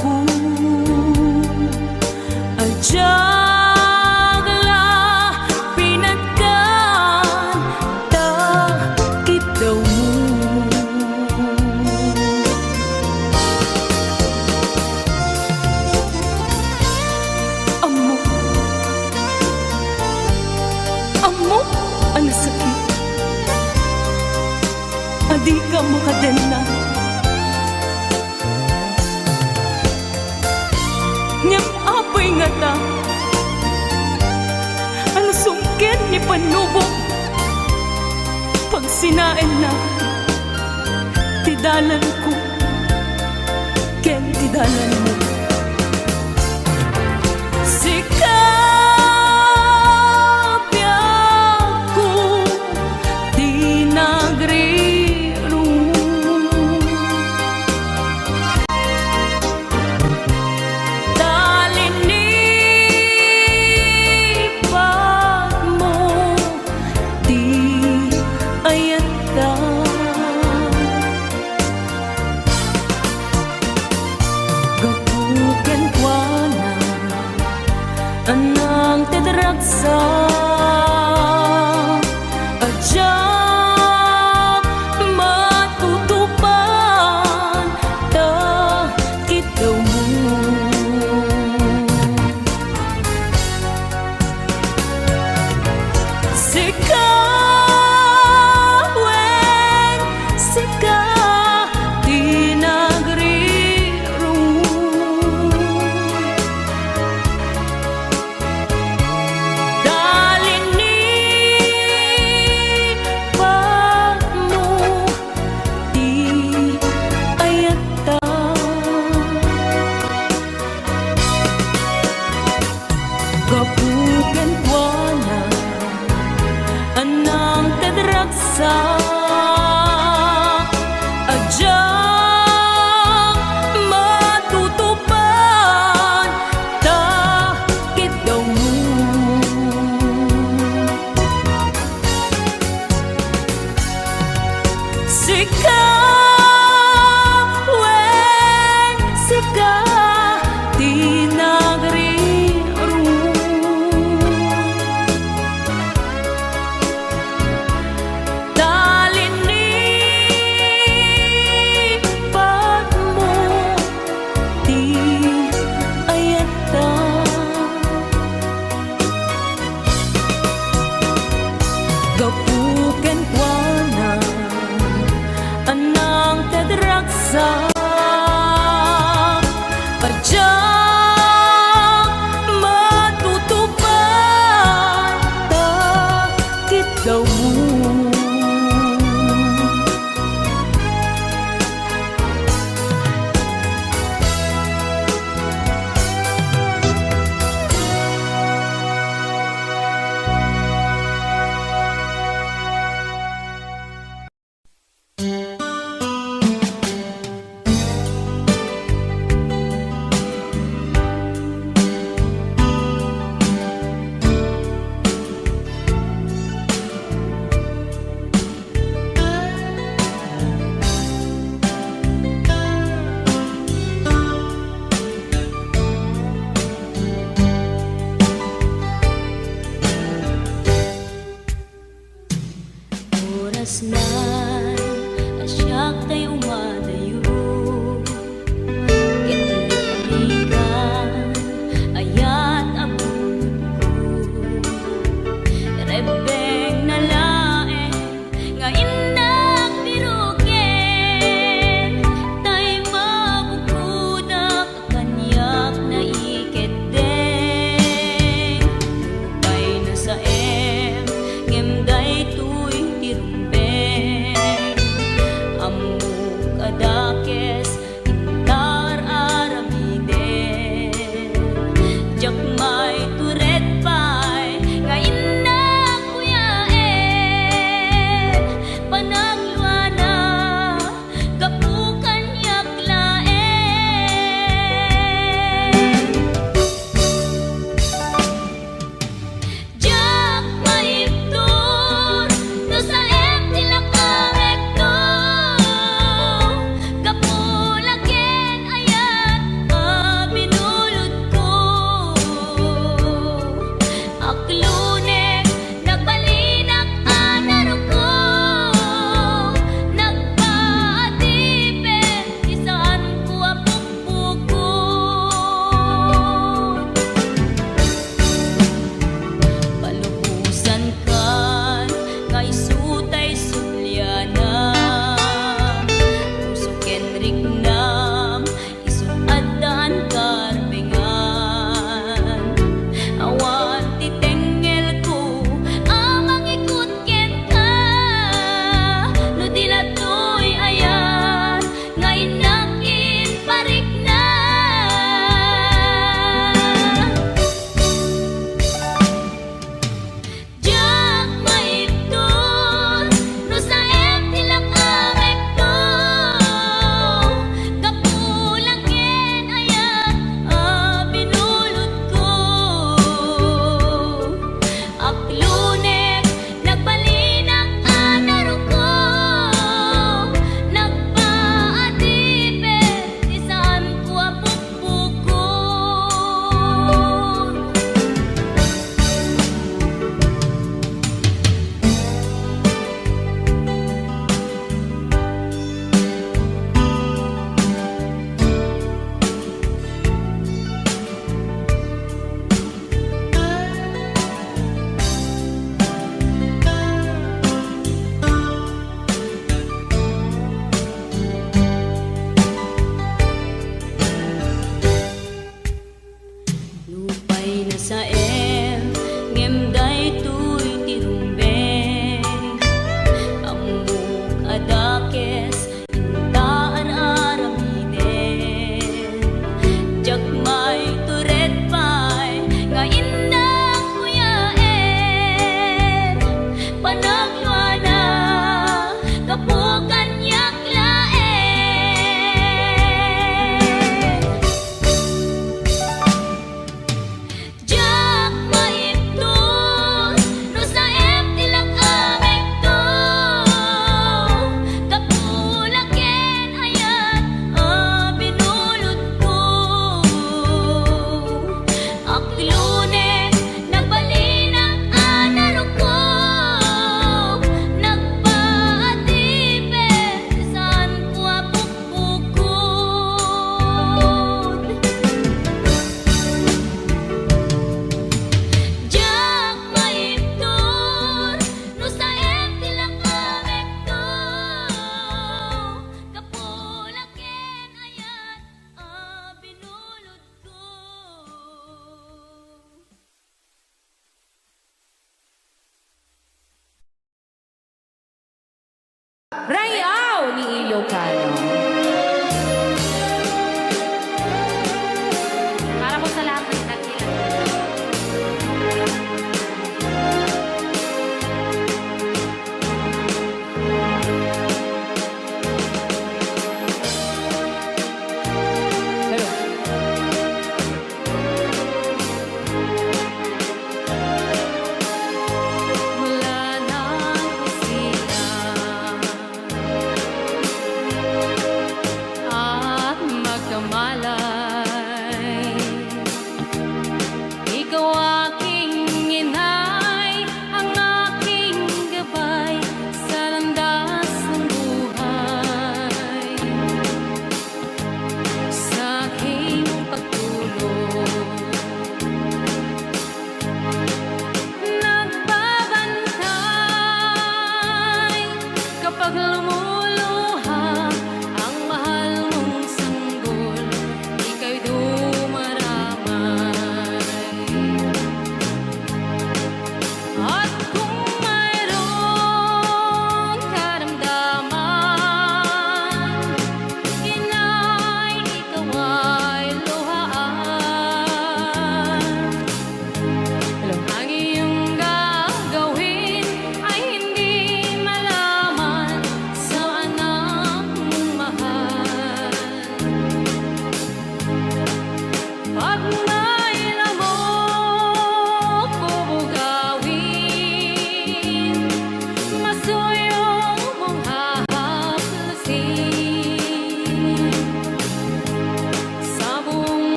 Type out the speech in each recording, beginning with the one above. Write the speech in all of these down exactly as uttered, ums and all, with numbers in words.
Ku, a diak la pinatgan ta kiddawmo. Ammok, ammok a nasakit a dika makadenna. Ngem apay ngata a nasungkit ni Pannubok, pagsinaenna ti dalanko ken ti dalanmo. Sika, biagko, ti nagrirong. Ta linipatmo ti ayatta. Gapu kenkuana, a nangted ragsak, a diak matutupan ta kiddawmo. Sika, wen, sika ti nagrirong. Ta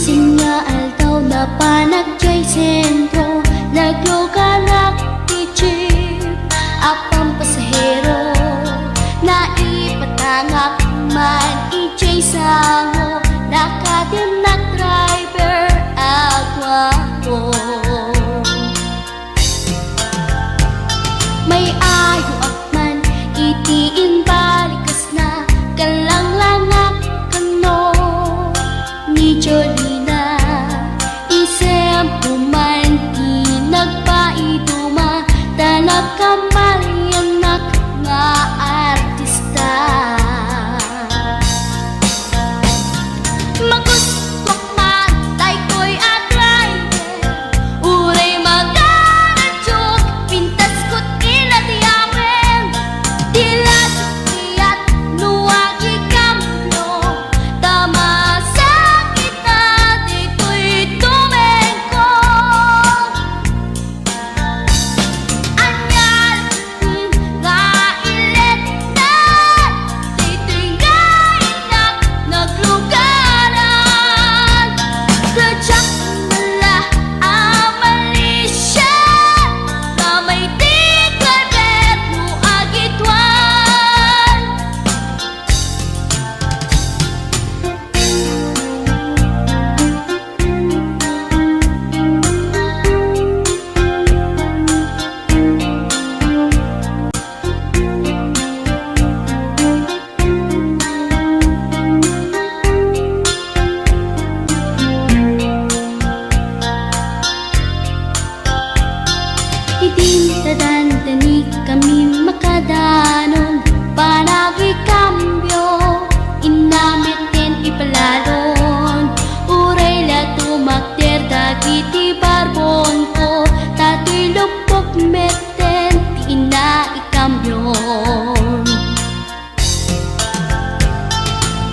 Sinna aldaw, napanak jay sentro, naglugarak ti jeep a pampasahero. Naipatangak man ijay sango, nakadimnak driver a guapo. May ayoak man iti imbalikasna, kallanglangak kano ni Jolina. Isempo man ti nagpaiduma, ta nakamaliannak nga artista. Magustuak man daytoy a driver, uray magaradyok, pintasko ti nadiawen. Di la diak no agikambio, ta masakit a ditoy tumengko. Ania nga iletna, ditoy nga innak naglugaran. Diak la a malisia, ta may ti driver no agituan. Idin ta dandanikami makadanon, panagikambio, inna metten ipalalon. Uray la tumakder dagiti barbonko, ta ti luppok metten ti inna ikambion.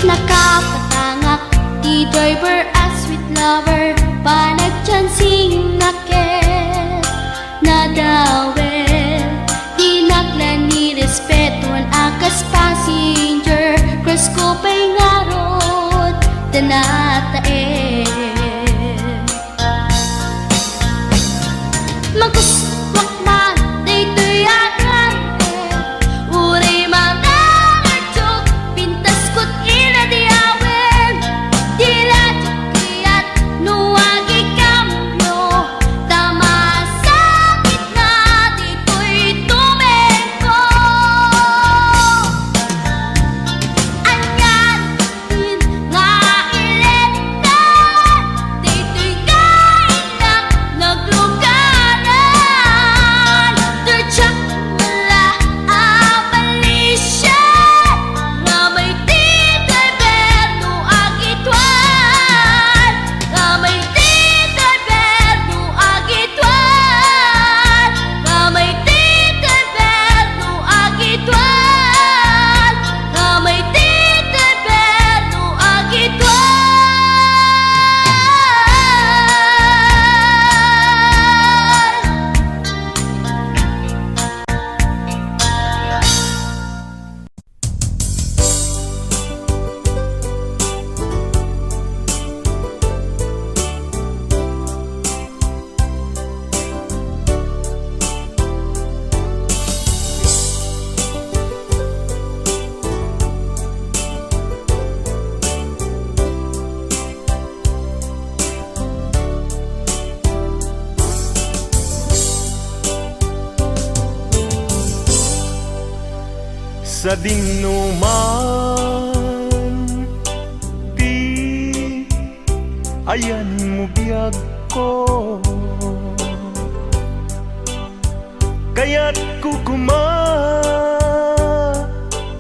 Nakapatangak ti driver a sweet lover, panagchancingnak ket nadawel. Dinak la ni respetuan a kas passenger, crush ko pay ngarud ta nataen. Magustuak man daytoy a driver, uray magaradyok, pintasko ti nadiawen. Di la diak kayat no agikambio, ta masakit na ditoy tumengko. Ania nga iletna, ditoy nga innak naglugaran. Diak la a malisia, nga may ti driver no agituan, nga may ti driver no agituan, nga may ti driver no agituan, nga may ti driver no agituan. Sadino man ti ayanmo, biagko, kayatko koma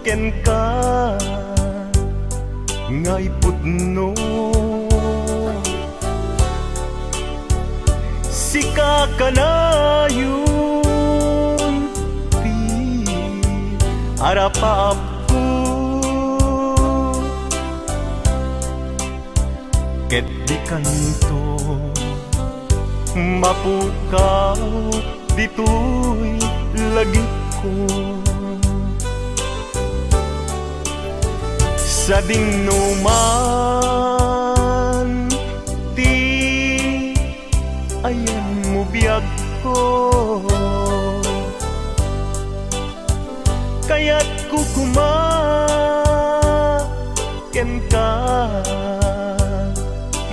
kenka nga ipudno. Sika kanayon ti arapaapko, ket dikanto mapukaw ditoy lagipko. Sadino man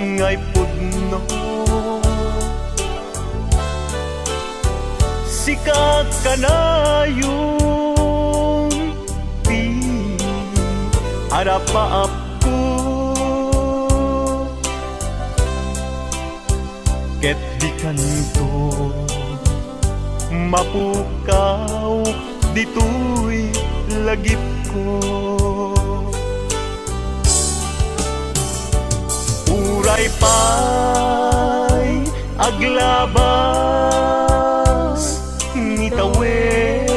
nga ipudno. Sika kanayon ti arapaapko, ket dikanto mapukaw ditoy lagipko. Uray pay aglabas ni tawen,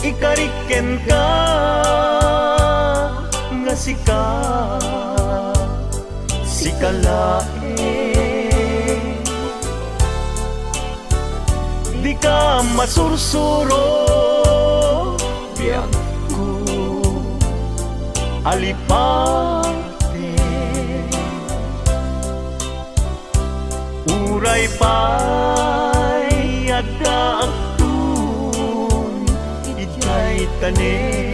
ikarik kenka nga sika, sika laeng. Dika masursuro, biagko, alipate. Uray pay addaakto idiay tanem.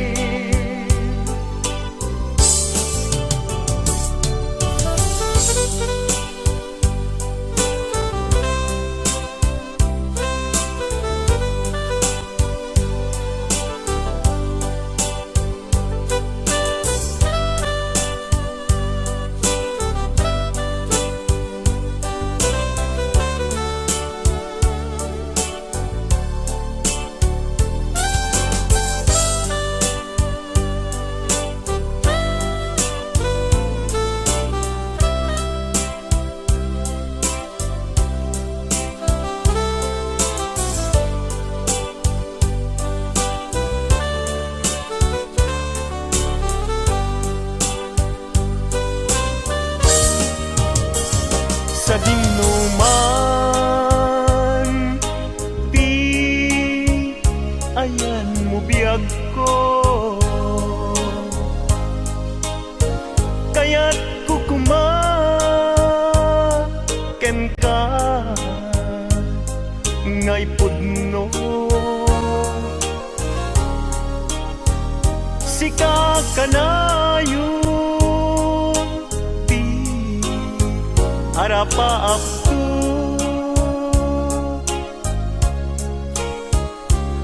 Sadinoman ti ayanmo, biagko, kayatko koma kenka nga ipudno. Sika kanayon ti arapaapto,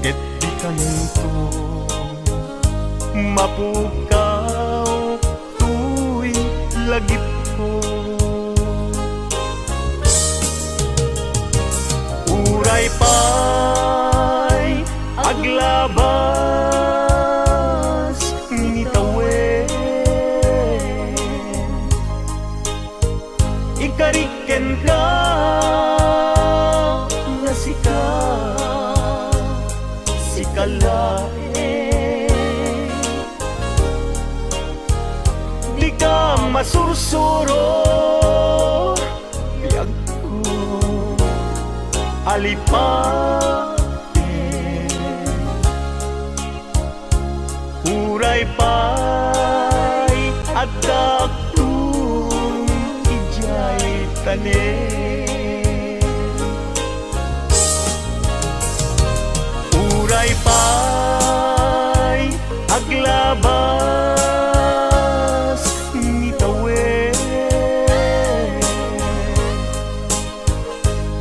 ket dikanto mapukaw toy lagipko. Uray pay aglabas ni tawen, ikarik kenka nga sika, sika laeng. Dika masursuro, biagko, alipate. Uray pay addaakton idiay tanem. Uray pay aglabas ni tawen,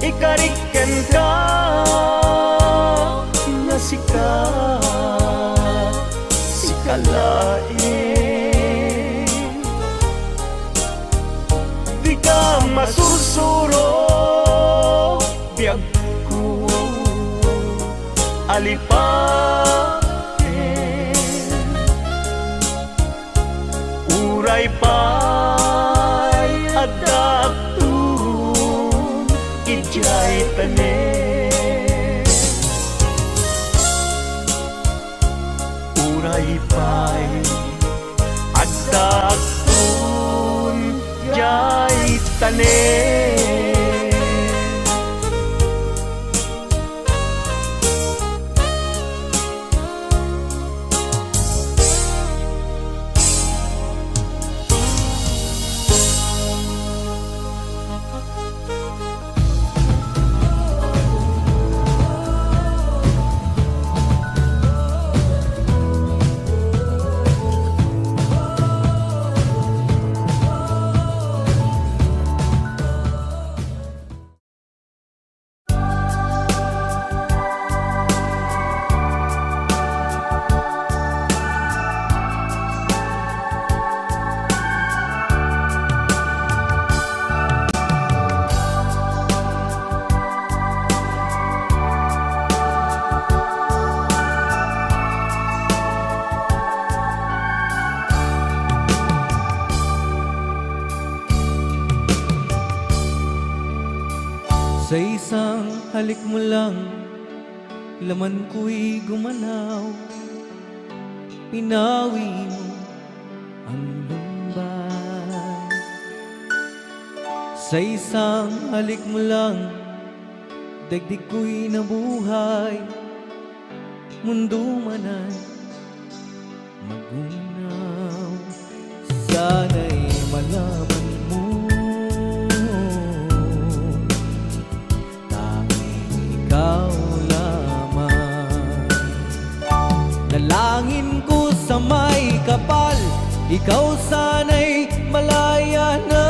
ikarik kenka nga sika, sika laeng. Dika masursuro, biagko, alipate. Uray pay addaakton idiay tanem. Uray pay addaakton idiay tanem. halik mo lang, laman ko'y gumalaw, pinawi mo ang lumbay. Sa isang halik mo lang, dagdig ko'y nabuhay, mundo man ay magunaw. Sana'y malaman mo, tanging ikaw lamang. Nalangin ko sa may kapal, ikaw sana'y malaya na.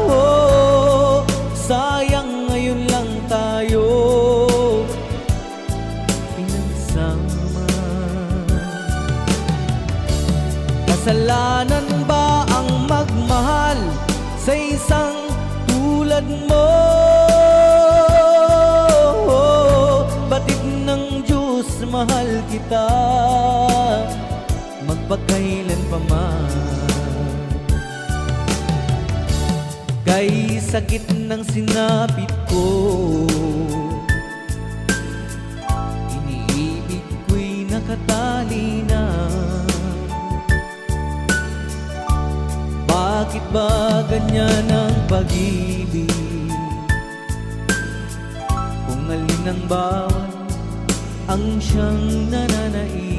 Oh, sayang ngayon lang tayo pinagsama. Kasalanan ba ang magmahal sa isang tulad mo? Batid ng Diyos, mahal kita magpakailan pa man. Kay sakit ng sinapit ko, iniibig ko'y nakatali na. Bakit ba ganyan ang pag-ibig? Kung alin ang bawal, ang siyang nananaig.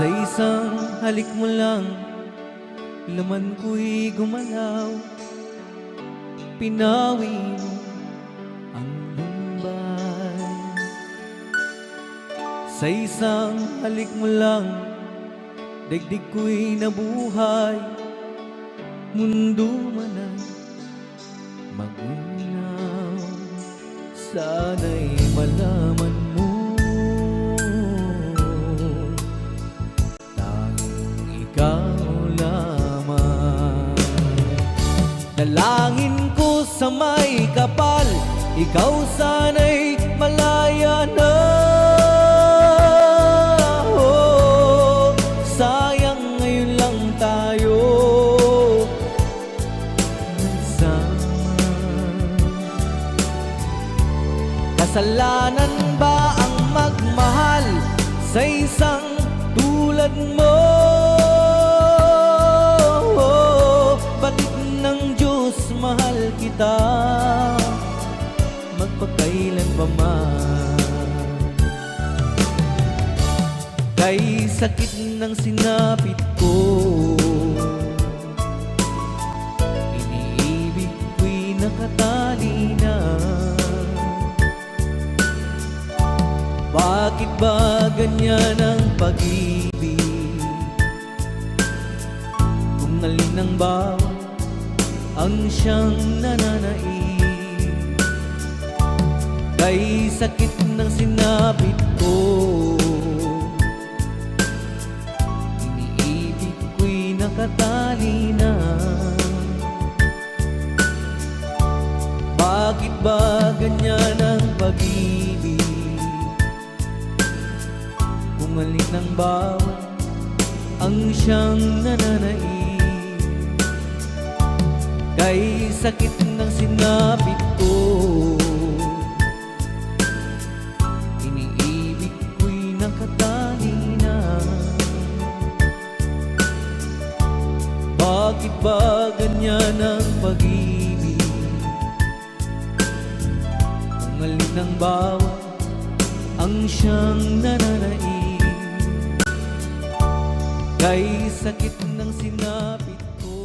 Sa isang halik mo lang, laman ko'y gumalaw, pinawi mo ang lumbay. Sa isang halik mo lang, dagdig ko'y nabuhay, mundo man ay magunaw. Sana'y malaman mo, tanging ikaw lamang. Nalangin ko sa may kapal, ikaw sana'y malaya na. Oh, sayang ngayon lang tayo nagsama. Kasalanan ba ang magmahal sa isang tulad mo? Batid ng Diyos, mahal kita magpakailan pa man. Kay sakit ng sinapit ko, iniibig ko'y nakatali na. Bakit ba ganyan ang pag-ibig? Kung alin ang bawal, ang siyang nananaig. Kay sakit ng sinapit ko, iniibig ko'y nakatali na. Bakit ba ganyan ang pag-ibig? Kung alin ang bawal, ang siyang nananaig. Kay sakit ng sinapit ko, iniibig ko'y nakatali na. Bakit ba ganyan ang pag-ibig? Kung alin ang bawal, ang siyang nananaig. Kay sakit ng sinapit ko.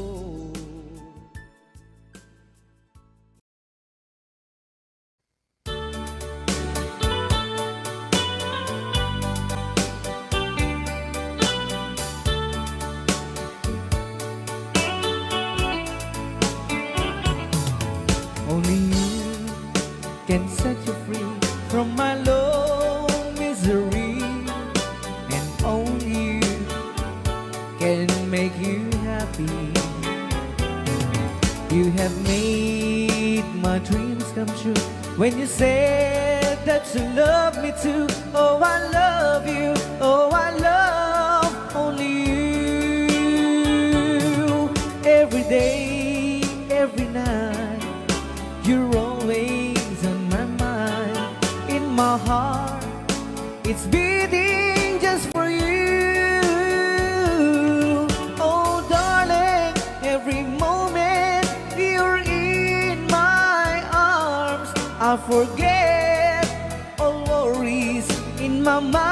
You have made my dreams come true when you said that you love me too. Oh, I love you. Oh, I love only you. Every day, every night, you're always on my mind. In my heart, it's beating just for you. Oh, darling, every moment you're in my arms, I forget all worries in my mind.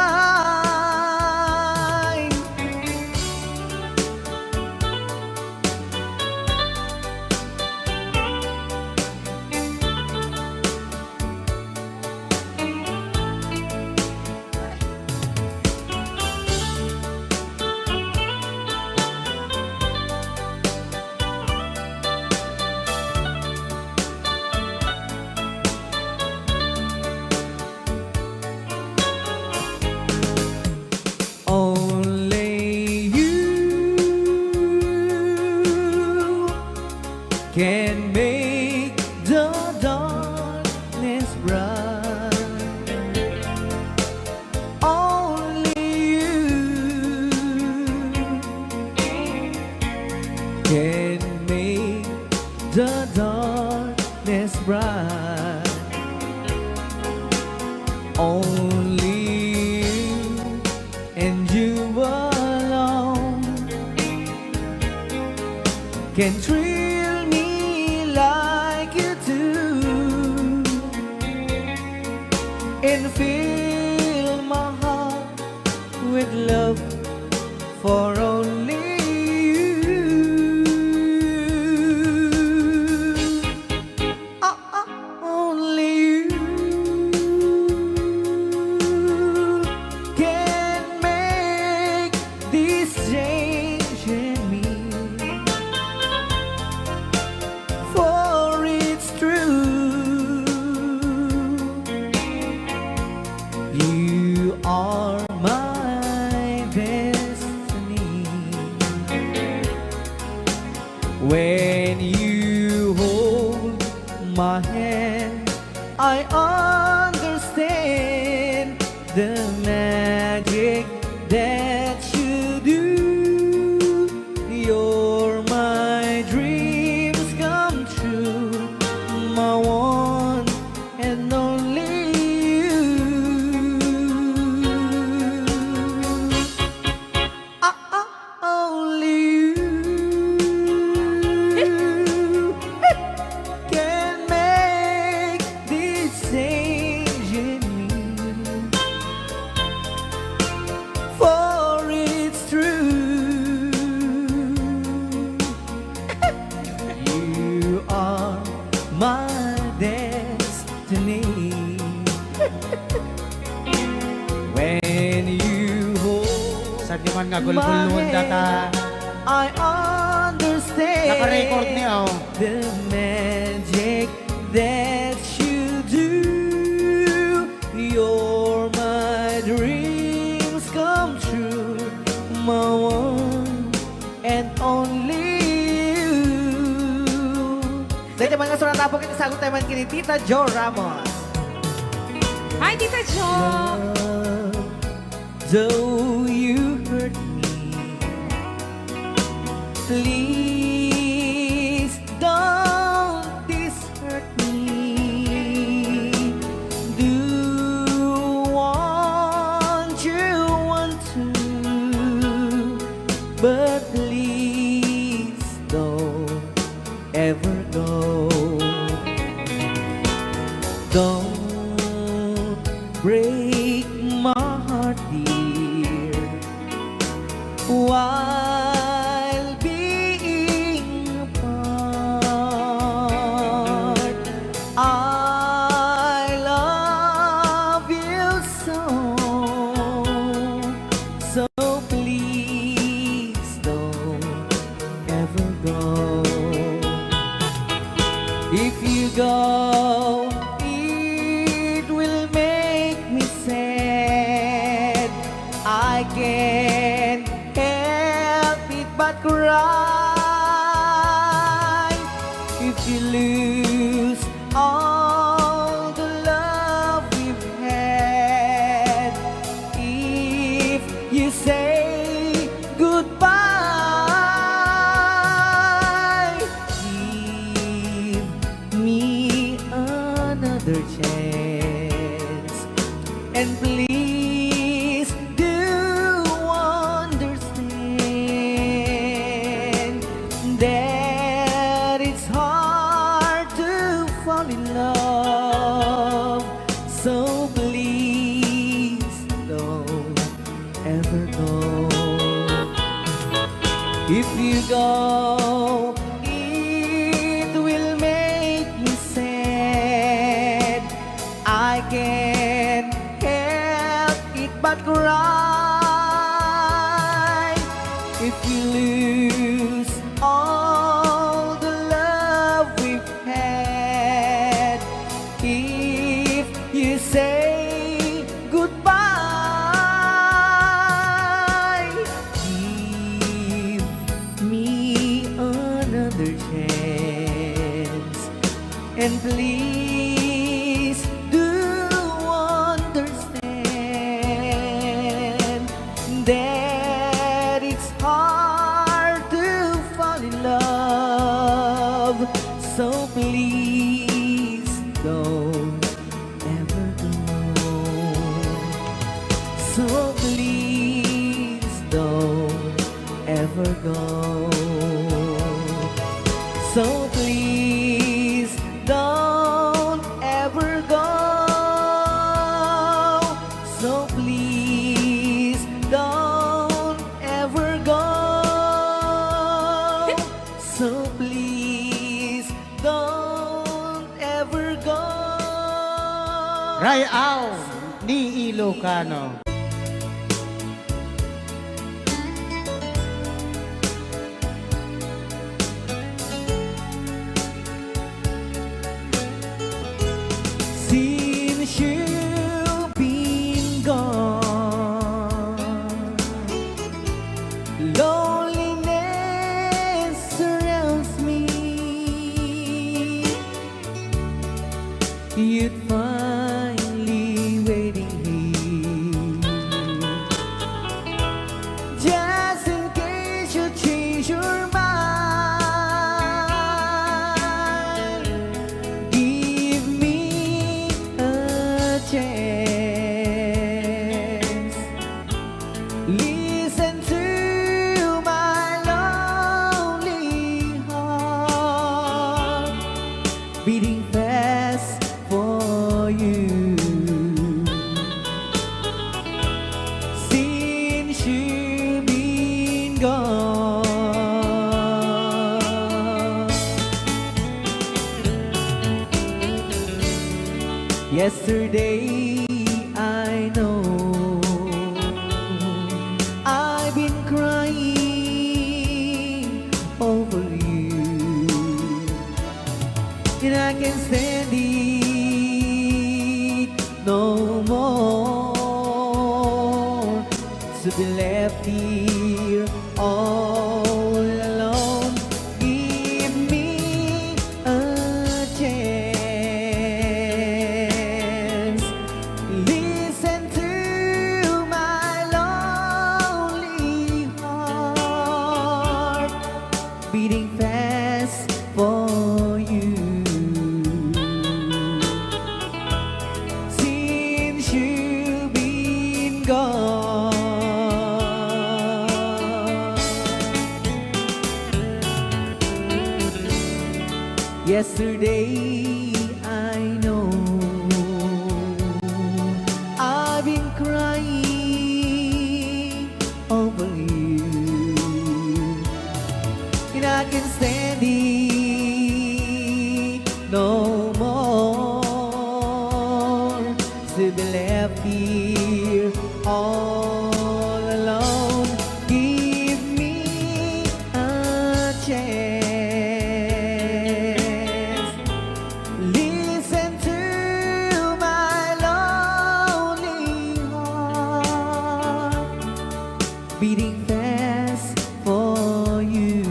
Only you can make the darkness bright. Only you can make the darkness bright. Only you and you alone can thrill me like you do and fill my heart with love for only you. Ah, ah, only you can make this change in me. For it's true, you are my destiny. When you hold my hand, I understand the magic that you do. You're my dreams come true, my one and only you. Ah, ah, only you can make this change in me. For it's true, you are my destiny. When you hold Saan di man nga gulgulon data? I understand Naka-record ni, oh. the magic that you do. You're my dreams come true, my one and only you. Dayta man nga surat, apo, ket isagut tayo man ken ni Tita Jo Ramos. Hi, Tita Jo! Love, though you hurt me, please don't desert me. Do what you want to, but please don't ever go. Don't break my heart, dear, while being apart. I love you so, so please don't ever go. If you go, it will make me sad. I can't help it but cry. You lose all the love we've had if you say goodbye. Give me another chance, and please do understand that it's hard to fall in love. So please don't ever go. If you go, it will make me sad. I can't help it but cry. If you lose all the love we've had, if you say goodbye, give me another chance. And please do understand that it's hard to fall in love. So please don't ever go. So please don't ever go. So please don't ever go. So please don't ever go. So please don't ever go. Ray-aw ni Ilocano. Since you've been gone, loneliness surrounds me. You'd find me waiting here, just in case you change your mind. Give me a chance. Listen to my lonely heart beating fast for you. Since you've been gone, yesterday I know I've been crying over you, and I can't stand it no more to be left here all alone. Give me a chance. Listen to my lonely heart beating fast for you. Since you've been gone, yesterday I know I've been crying over you, and I can't stand it no more to be left here all alone. Give me a chance. Listen to my lonely heart beating fast for you.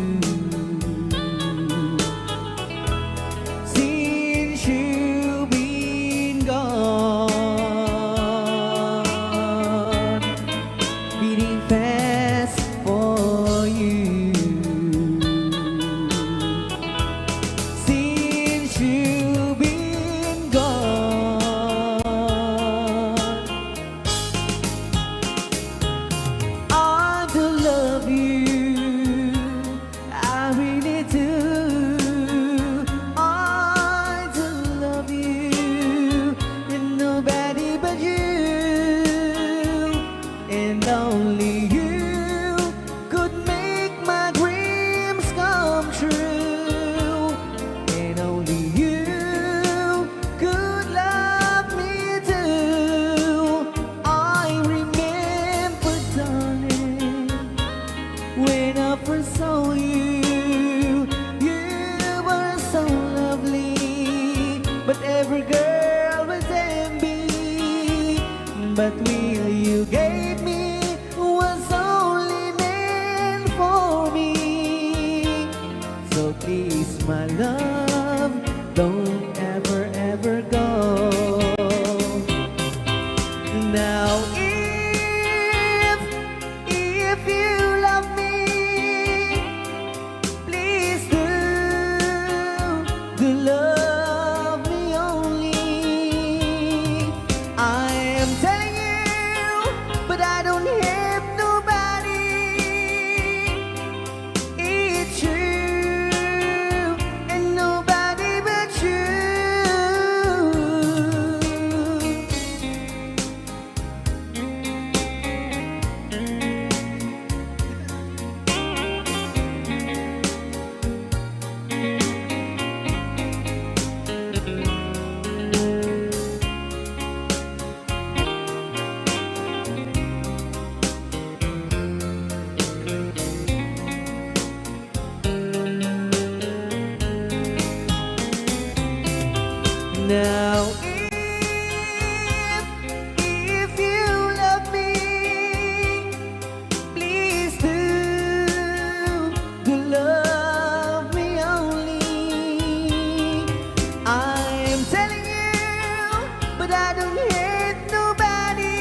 Only you could make my dreams come true. And only you could love me too. I remember, darling, when I first saw you, you were so lovely. But every girl was envy. But will you gave me was only meant for me. So please, my love, don't ever, ever go. Now, if, if you love me, please do, do love me only. I am telling you, but I don't have nobody. It's you and nobody but you. Now, if, if you love me, please do, do love me only. I'm telling you, but I don't hate nobody.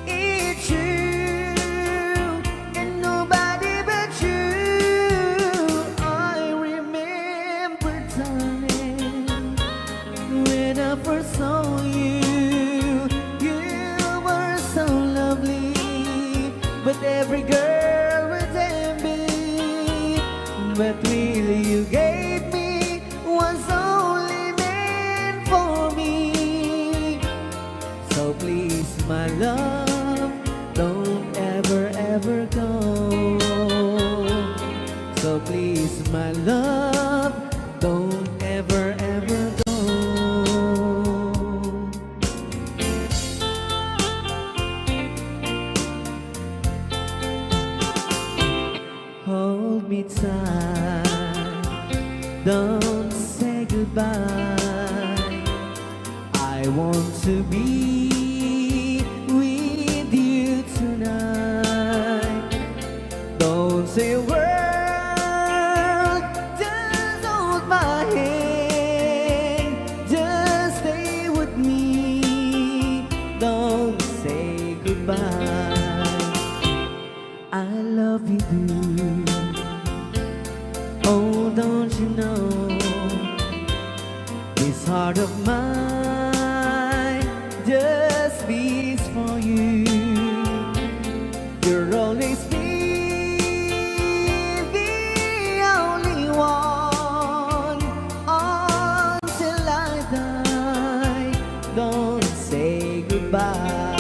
It's you and nobody but you. I remember, darling, when I first saw you, you were so lovely, but every girl would envy. But really, you gave me was only meant for me. So please, my love, don't ever, ever go. So please, my love, don't ever, ever go. Hold me tight, don't say goodbye. I want to be with you tonight. Don't say a word, just hold my hand, just stay with me. Don't say goodbye. I love you, do. Oh, don't you know? This heart of mine just beats for you. You'll always be the only one until I die. Don't say goodbye.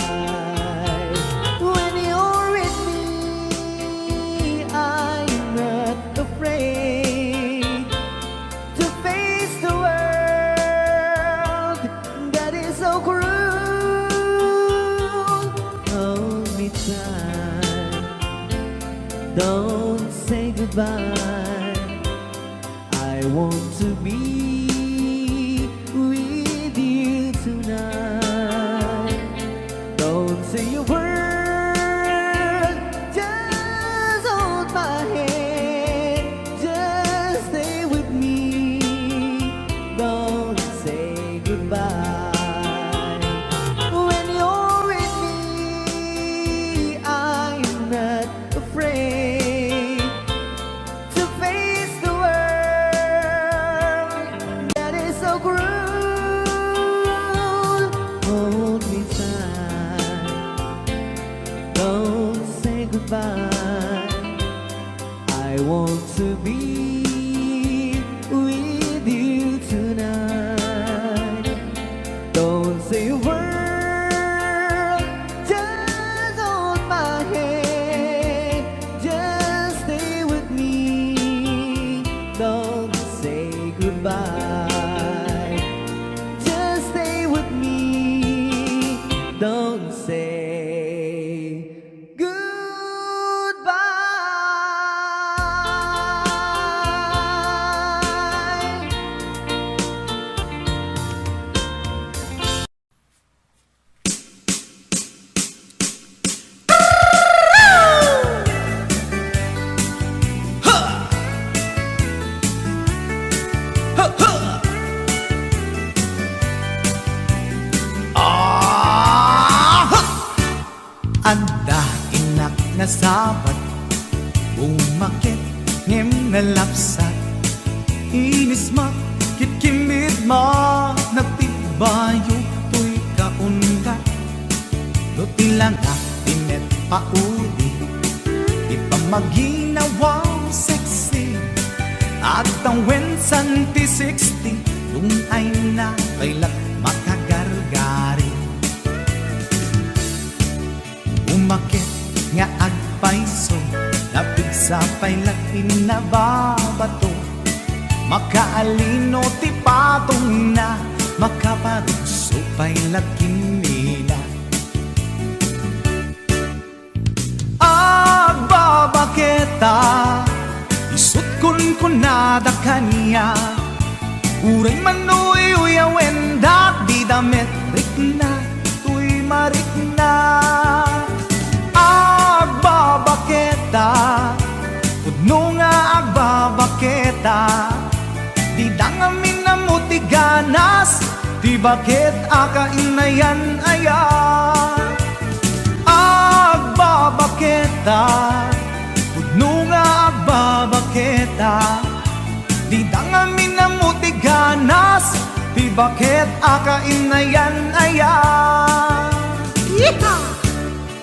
When you're with me, I'm not afraid to face the world that is so cruel. Hold me tight, don't say goodbye. I want to be with you tonight. Don't say a word, just hold my hand, just stay with me. Don't say goodbye. When you're with me, I'm not afraid to face the world that is so cruel. Hold me tight, don't say goodbye. I want to be with you tonight. Don't say a word, just Goodbye. Adda innak nasabat, bumaket ngem nalapsat. Inismak ket kimmidma, nagtibbayog toy kaundat. No ti langak ti met paudi, ti pamaginawaw sexy, agtawen santi sixty, dun ay na pay la makagargari. Umaket nga agpayso, napigsa pay la ti nababato. Makaalino ti patongna, makaparugso pay la kimmina. Agbabaketa, isut' kunkunada kaniak. Uray man uyuyawen da, dida met rikna, toy marikna. Agbabaketa, pudno nga agbabaketa, dida ngamin ammo ti ganas, ti baket a kainayan aya. Agbabaketa, pudno nga agbabaketa, dida ngamin ammo ti ganas, ti baket a kainayan aya. Yeehaw!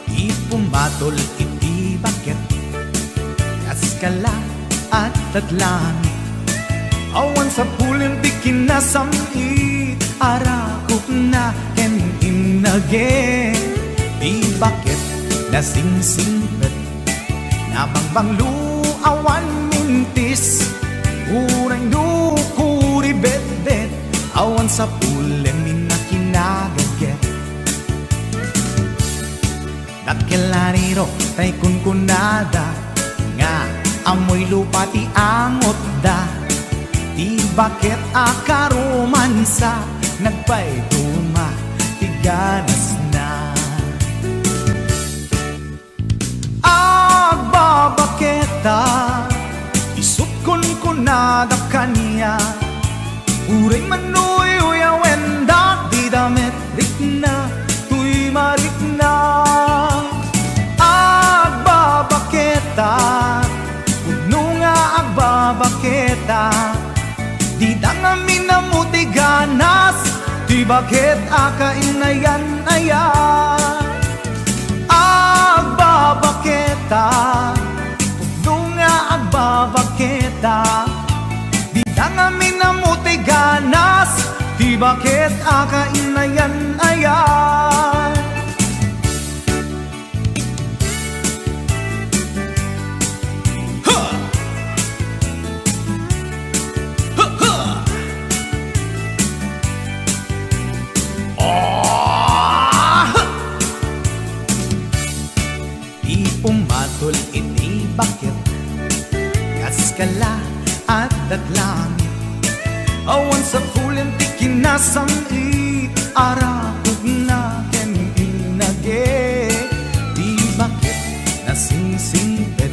Ti pumatol iti baket, kas kala, adda langit. Awan sapulen ti kinasam-it, arakupna ken innage. Ti baket nasingsingpet, nabangbanglo, awan mintis. Uray no kuribetbet, awan sapulen inna kinagaget. Dakkel a riro tay kunkunada, nga ammoy lupa ti angotda. Ti baket a karomansa, nagpayduma ti ganasna. Agbabaketa, isut' kunkunada kaniak. Uray man uyuyawen da, dida met rikna, toy marikna. Agbabaketa, pudno nga agbabaketa, dida ngamin ammo ti ganas, ti baket a kainayan aya. Agbabaketa, pudno nga agbabaketa, dida ngamin ammo ti ganas, ti baket a kainayan aya. Ha! Ha, ha! Ah! Ti pumatol iti baket, kas kala, adda langit. Awan sapulen ti kinasam-it, arakupna ken innage. Ti baket nasingsingpet,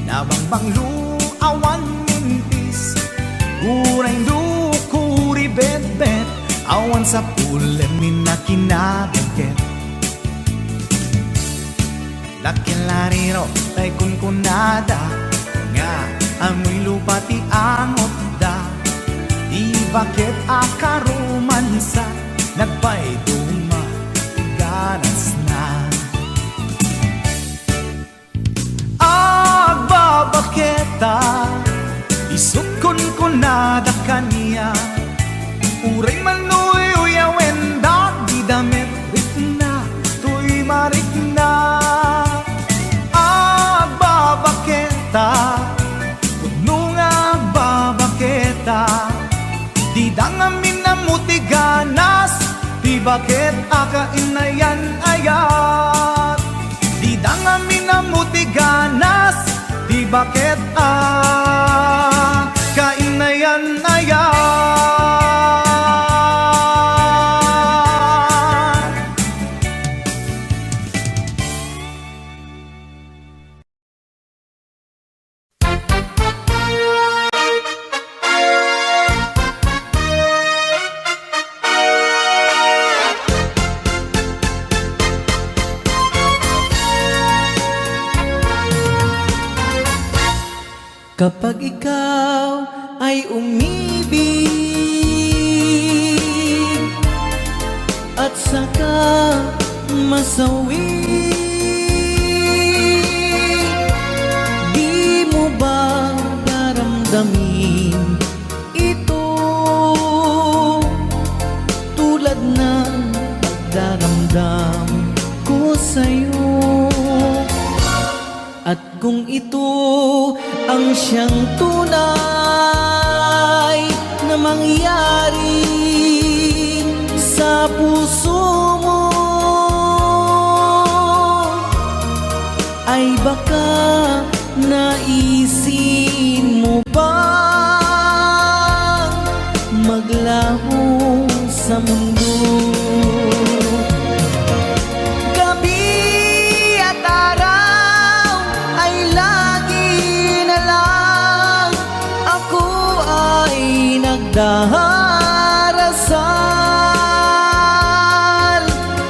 nabangbanglo, awan mintis. Uray no kuribetbet, awan sapulen inna kinagaget. Dakkel a riro tay kunkunada, nga ammoy lupa ti angotda. Ti baket a karomansa, nagpayduma ti ganasna. Agbabaketa, isut' kunkunada kaniak. Uray man uyuyawen da, dida met rikna, toy marikna. Agbabaketa, pudno nga agbabaketa, dida ngamin ammo ti ganas, ti baket a kainayan aya. Bakit a kainayan-ayan? Kapag ikaw ay umibig at saka masawi, di mo ba daramdamin ito tulad ng pagdaramdam ko sa'yo? At kung ito ang siyang tunay na mangyari sa puso mo, ay baka naisin mo bang maglaho sa mundo? Gabi at araw ay lagi na lang ako ay nagdarasal,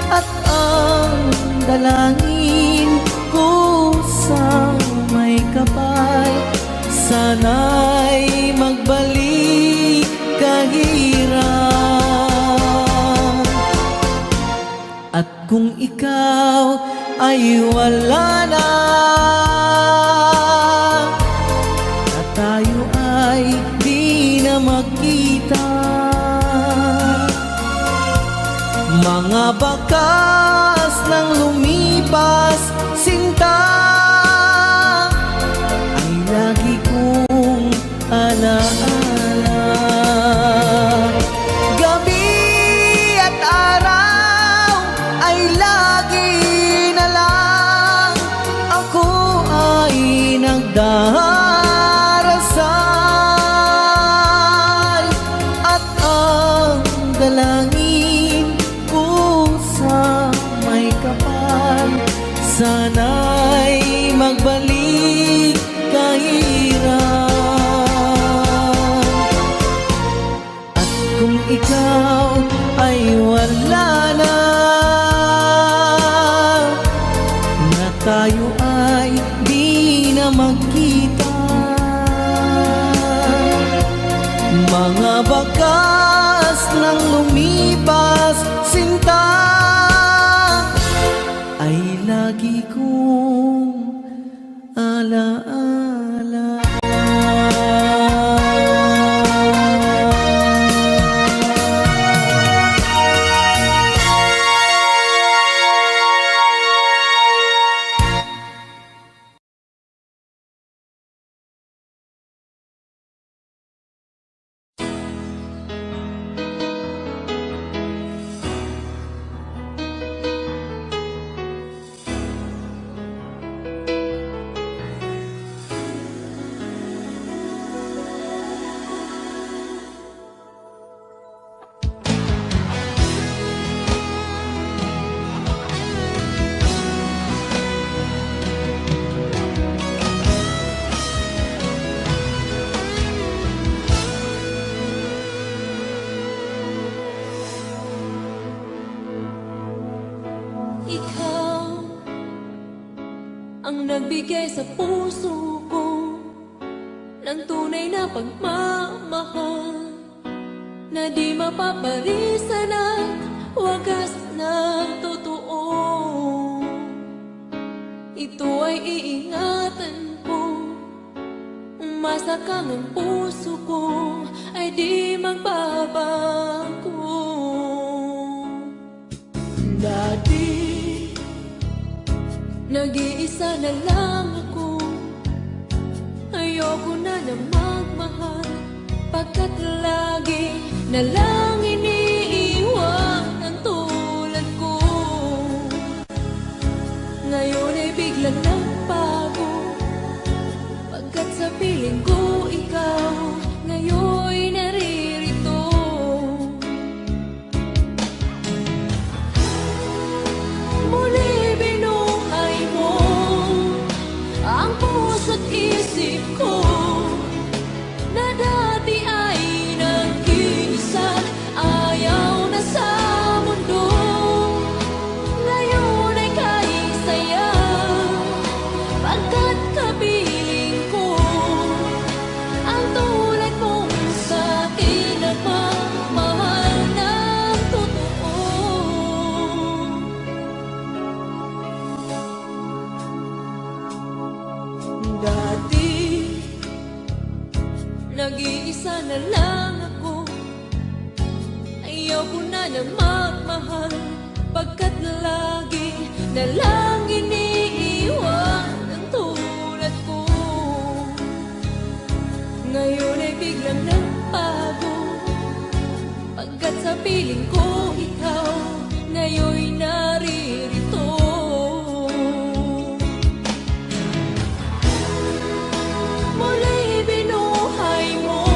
at ang dalangin ko sa may kapal, sana'y magbalik kahirap. At kung ikaw ay wala na, at tayo ay di na magkita, mga bakas ng lumipas, sinta, ay lagi kong alaala. Gabi at araw ay lagi na lang ako ay nagdarasal, at ang dalangin ko sa may kapal, sana'y magbalik kahirap. At kung ikaw ay wala na, na tayo ay di na magkita, mga bakas ng lumipas, sinta, ay lagi kong alaala. Ikaw ang nagbigay sa puso ko ng tunay na pagmamahal na di mapaparisan at wagas na totoo. Ito ay iingatan ko. Umasa kang ang puso ko ay di magbabago. Dati, nag-iisa na lang ako. Ayoko na na magmahal, pagkat lagi na lang iniiwan ang tulad ko. Ngayon ay biglang nagbago. Piling ko ikaw, ngayoy naririto. Muli binuhay mo ang puso't isip ko, na dati ay nag-iisa, ayaw na sa mundo. Ngayon ay kay saya, pagkat kapiling ko ang tulad mong sa akin nagmamahal ng totoo. Dati, nag-iisa na lang ako. Ayaw ko na na magmahal, pagkat lagi na lang iniiwan ang tulad ko. Ngayon ay biglang nagbago, pagkat sa piling ko ikaw, ngayoy naririto. Muli binuhay mo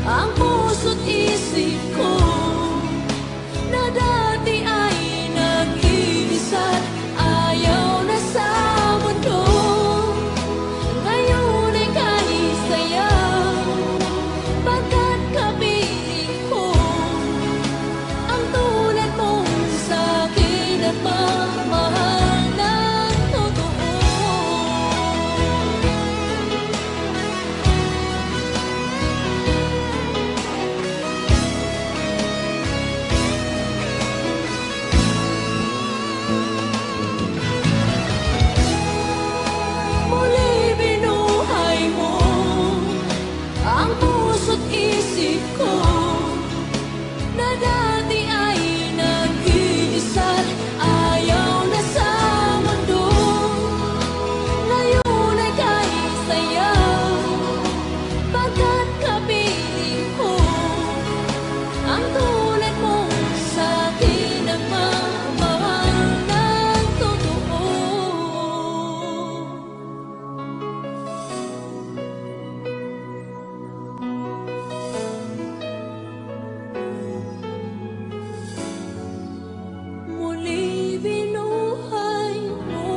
ang puso't isip ko, na dati ay nag-iisa, ayaw na sa mundo. Ngayon ay kay saya, pagkat kapiling ko ang tulad mong sa akin nagmamahal ng totoo. Muli binuhay mo ang puso't isip ko, na dati ay nag-iisa, ayaw na sa mundo. Ngayon ay kay saya, pagkat kapiling ko ang tulad mong sa akin nagmamahal ng totoo. Muli binuhay mo.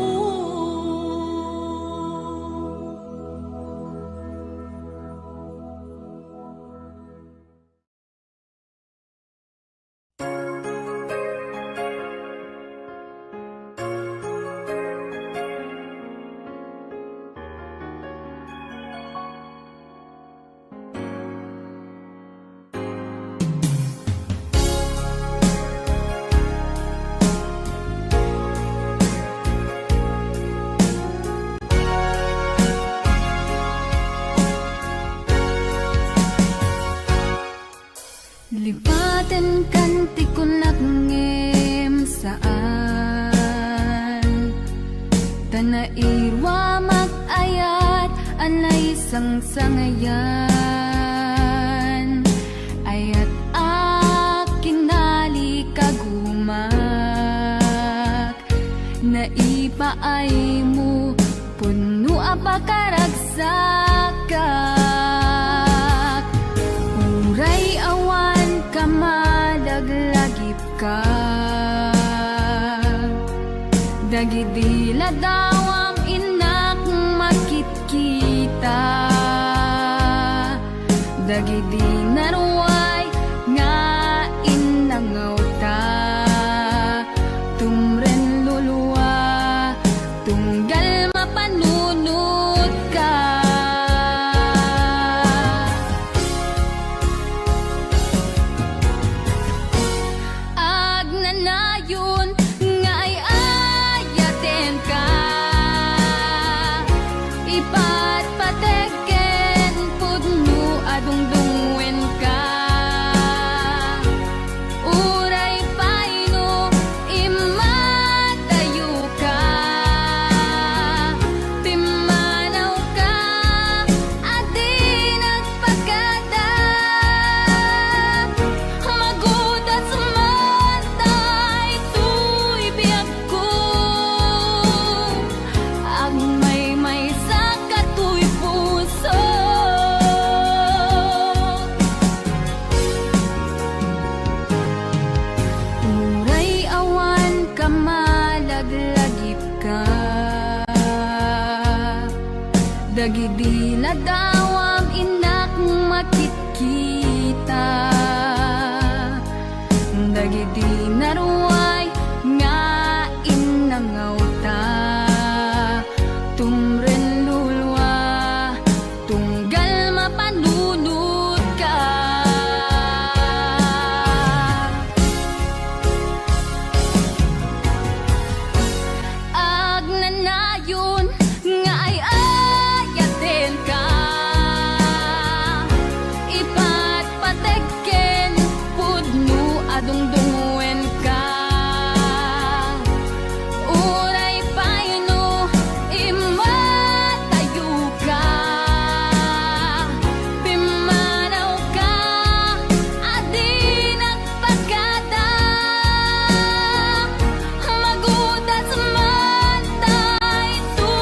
Lipatenkan ti kunak ngem saan, ta nairuamak ayat a naisangsangayan. Ayat a kinalikagumak, naipaaymo, pudno a pakaragsakak. Uray awan ka, madaglagipka. Dagidi ladawam innak makitkita. Dagidi naruay nga innangawta, tumren lulua, tunggal mapanunotka. Agnanayon nga ay-ayatenka, ipatpateg ken pudno a dungdungngoenka. ka. Dagidi ladawam innak makitkita, dagidi naruay nga innangawta, tumren lulua, tunggal mapanunot ka. Agnanayon nga ay-ayaten ka, ipatpateg ken pudno a dungdungngoen ka. Uray pay no immatayo ka, pimmanaw ka a di nagpakada. Magudas man daytoy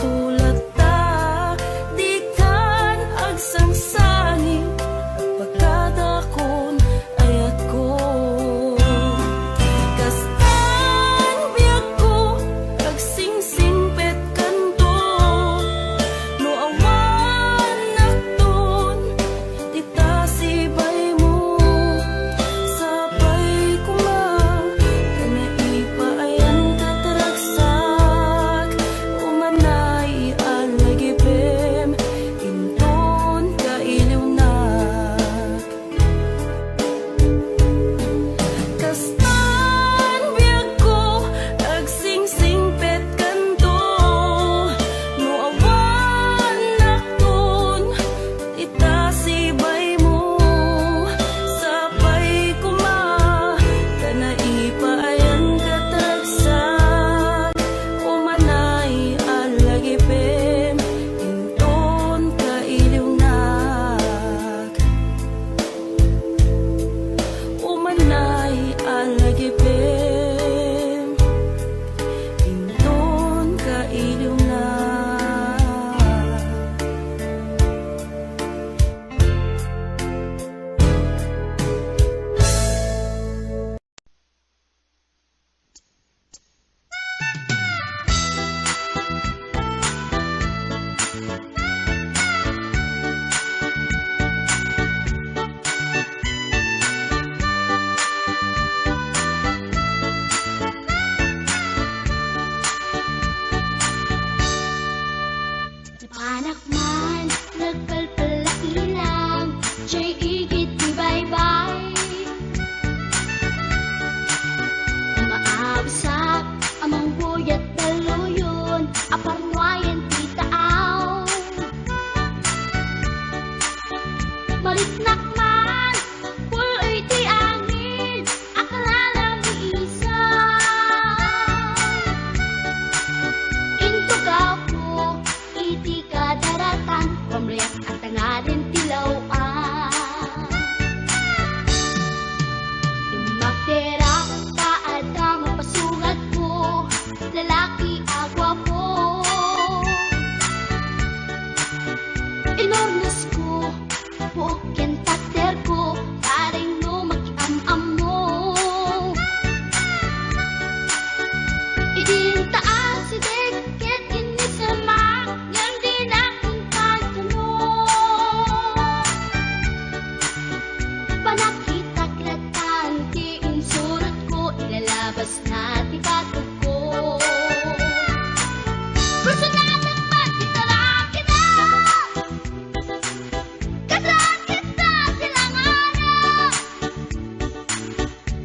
Tulad ta, dikan agsangsangi, pagkadakon ayatko. Kastan biagko, agsingsingpet kanto, no awan nakton, ita sibaymo, sapay koma, ta naipaayan ket ragsak, umanay a lagipem, inton kailiwnak. Kastan biagko, agsingsingpet kanto, no awan nakton, ita sibaymo, sapay koma, ta naipaayan ket ragsak, umanay a lagipem, inton kailiwnak. Umanay a lagipem, inton kailiwnak. Napanak man, nagpalpal la ilang, jay igid ti baybay. Umaabisak a mangbuyat dalluyon a parnuayen ti taaw. Mariknak man, pul-oy ti angin, akalala ni isa. Intugaw ko iti kadaratan, pamriak a tangaden ti law-an. Immakderak ta adda mapasungadko, lalaki a guapo. Inurnosko, buok ken takderko, bareng no makiam-ammo. Idin ta asideg ket innisemak, ngem dinak inkanto no panakitak latan ti insurotko, ilalabasna ti batogko. Personatek man ti tarakida. Kasakit na silanganan,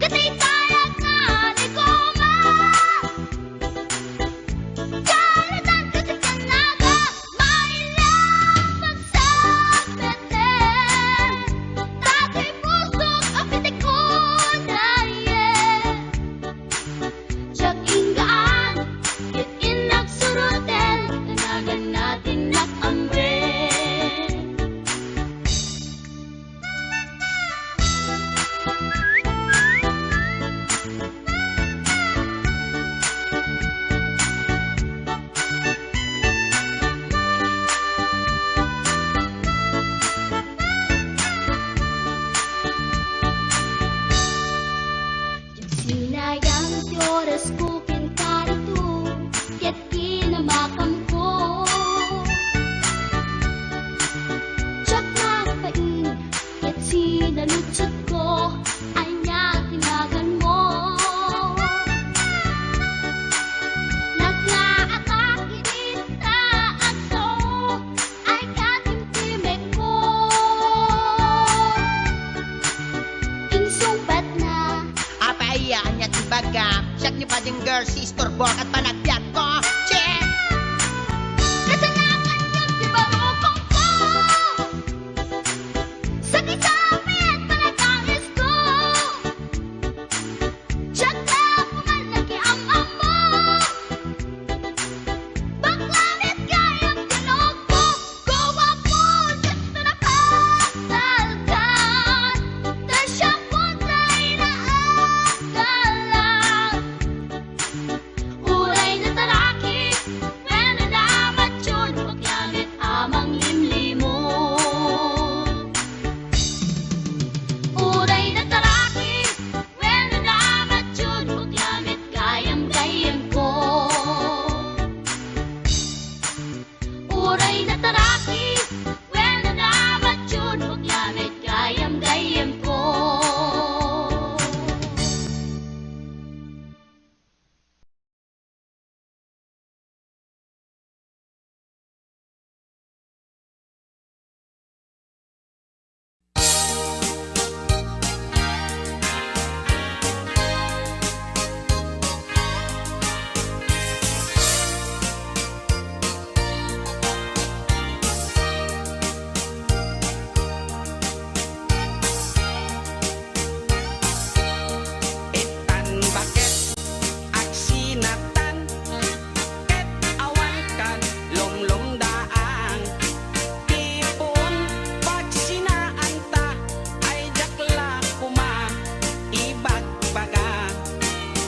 ket itayag na ni Goma. Kalatan ket ikannaga, maila magsapeten, tatay pusok a pitikon, aye. Diak inggaan, ket innak suroten, danaganna ti innak amben. Sinayang ti orasko ken karito, ket kinamakamko. Diak nagbain, ket sinaludsodko, ania ti naganmo? Nagngaatak idi ta agso, ay katimtimekko. Insungbatna. Apay aya, ania ti bagam? Siak ni Bading Girl, si istorbo ket panagbiagko. Che! Kasanakan yun ti barukongko. Sakit sa amin, panagkangis ko. Diak la kuman nakiam-ammo. Bakla met gayam ti lubong. Guwapo, Diosto, napatalkan, ta siak pay ti naagalan. Uray no ta Kay nataraki, wen a namatyo, no agyamed gayam gayyemko. Itan baket agsinatan, ket awan kad lumlumdaang. Ti puon pagsinaanta, ay diak la koma ibagbaga.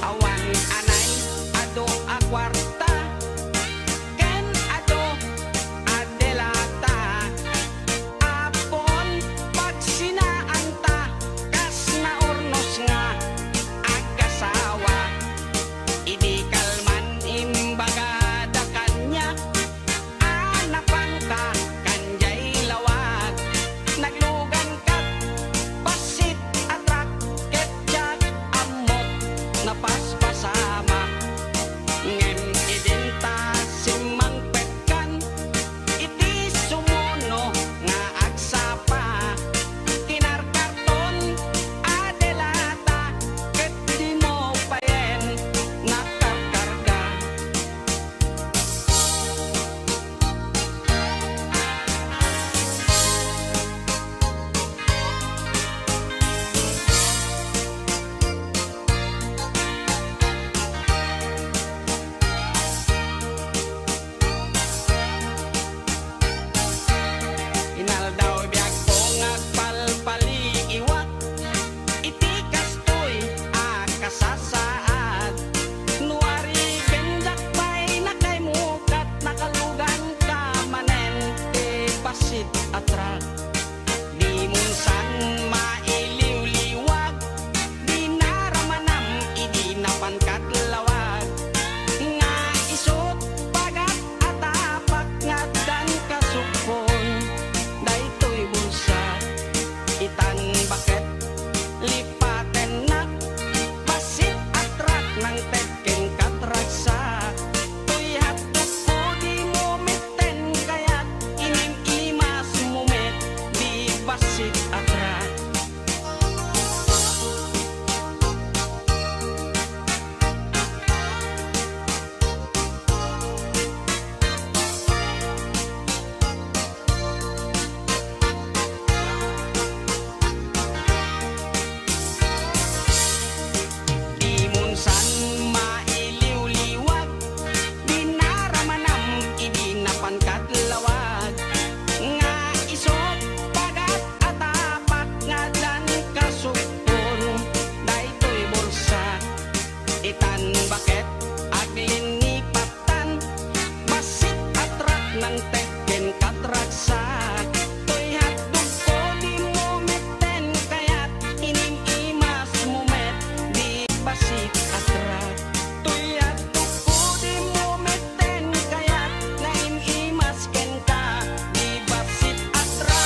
Awan anay adu a kuarta, ken adu a delata. Apo, pagsinaanta, kas naurnos nga agasawa. Idi kalman imbagada kaniak a napanka kan diay lawag. Nagluganka, bassit a trak, ket diak ammok napaspasamak. Ngem idinta simmangpetkan, iti sumuno nga agsapa, kinarkarton a delata, ket dimo payen nakarkarga. Inaldaw biagko nga agpalpaliiwak iti kastoy a kasasaad. No arigen diak pay nakaimukat, nakaluganka manen ti bassit a trak. Dimon san mailiwliwag, dinaramanam idi napankad lawag. Nga isut' pagat a tapak nga addan kasukpon daytoy bulsa. Itan baket lipatennak, bassit a trak nangted kenka, ragsak. Toy hotdogko dimo met ten kayat, inim-imasmo met di bassit a trak. Dimon san mailiwliwag, dinaramanam idi napankad lawag. Nga isut' pagat a tapak nga addan kasukpon daytoy bulsa. Itan baket aglinnipattan, bassit a trak nangted kenka, ragsak. Toy hotdogko dimo met ten kayat, inim-imasmo met di bassit a trak. Toy hotdogko dimo met ten kayat, naim-imas kenka di bassit a trak.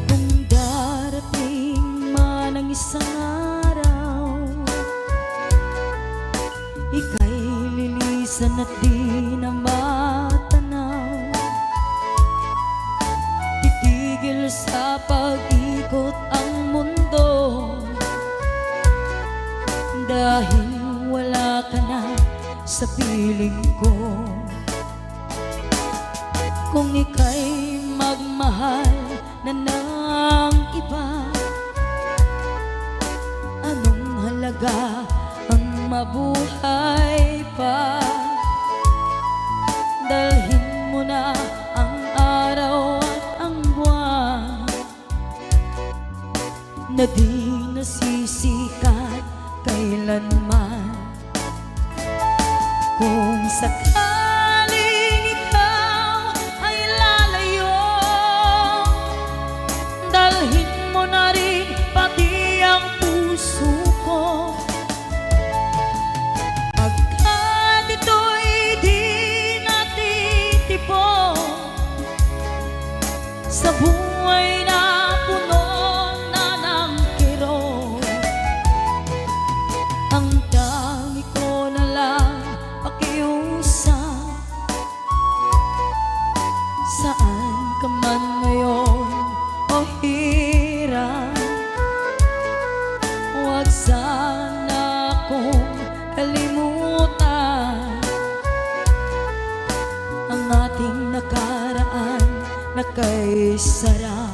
Kung darating man ang isang araw, ika'y lilisan at di na matanaw. Titigil sa pag-ikot ang mundo dahil wala ka na sa piling ko. Kung ika'y magmahal na na di nasisikat kailanman. Kung sakaling ikaw ay lalayo, dalhin mo na rin pati ang puso ko. Pagkat ito'y di natitibok sa buhay na puno na ng kirot. Ang tangi ko na lang pakiusap, saan ka man ngayon, o hirang, huwag sana akong kalimutan ang ating nakaraan na kay sarap.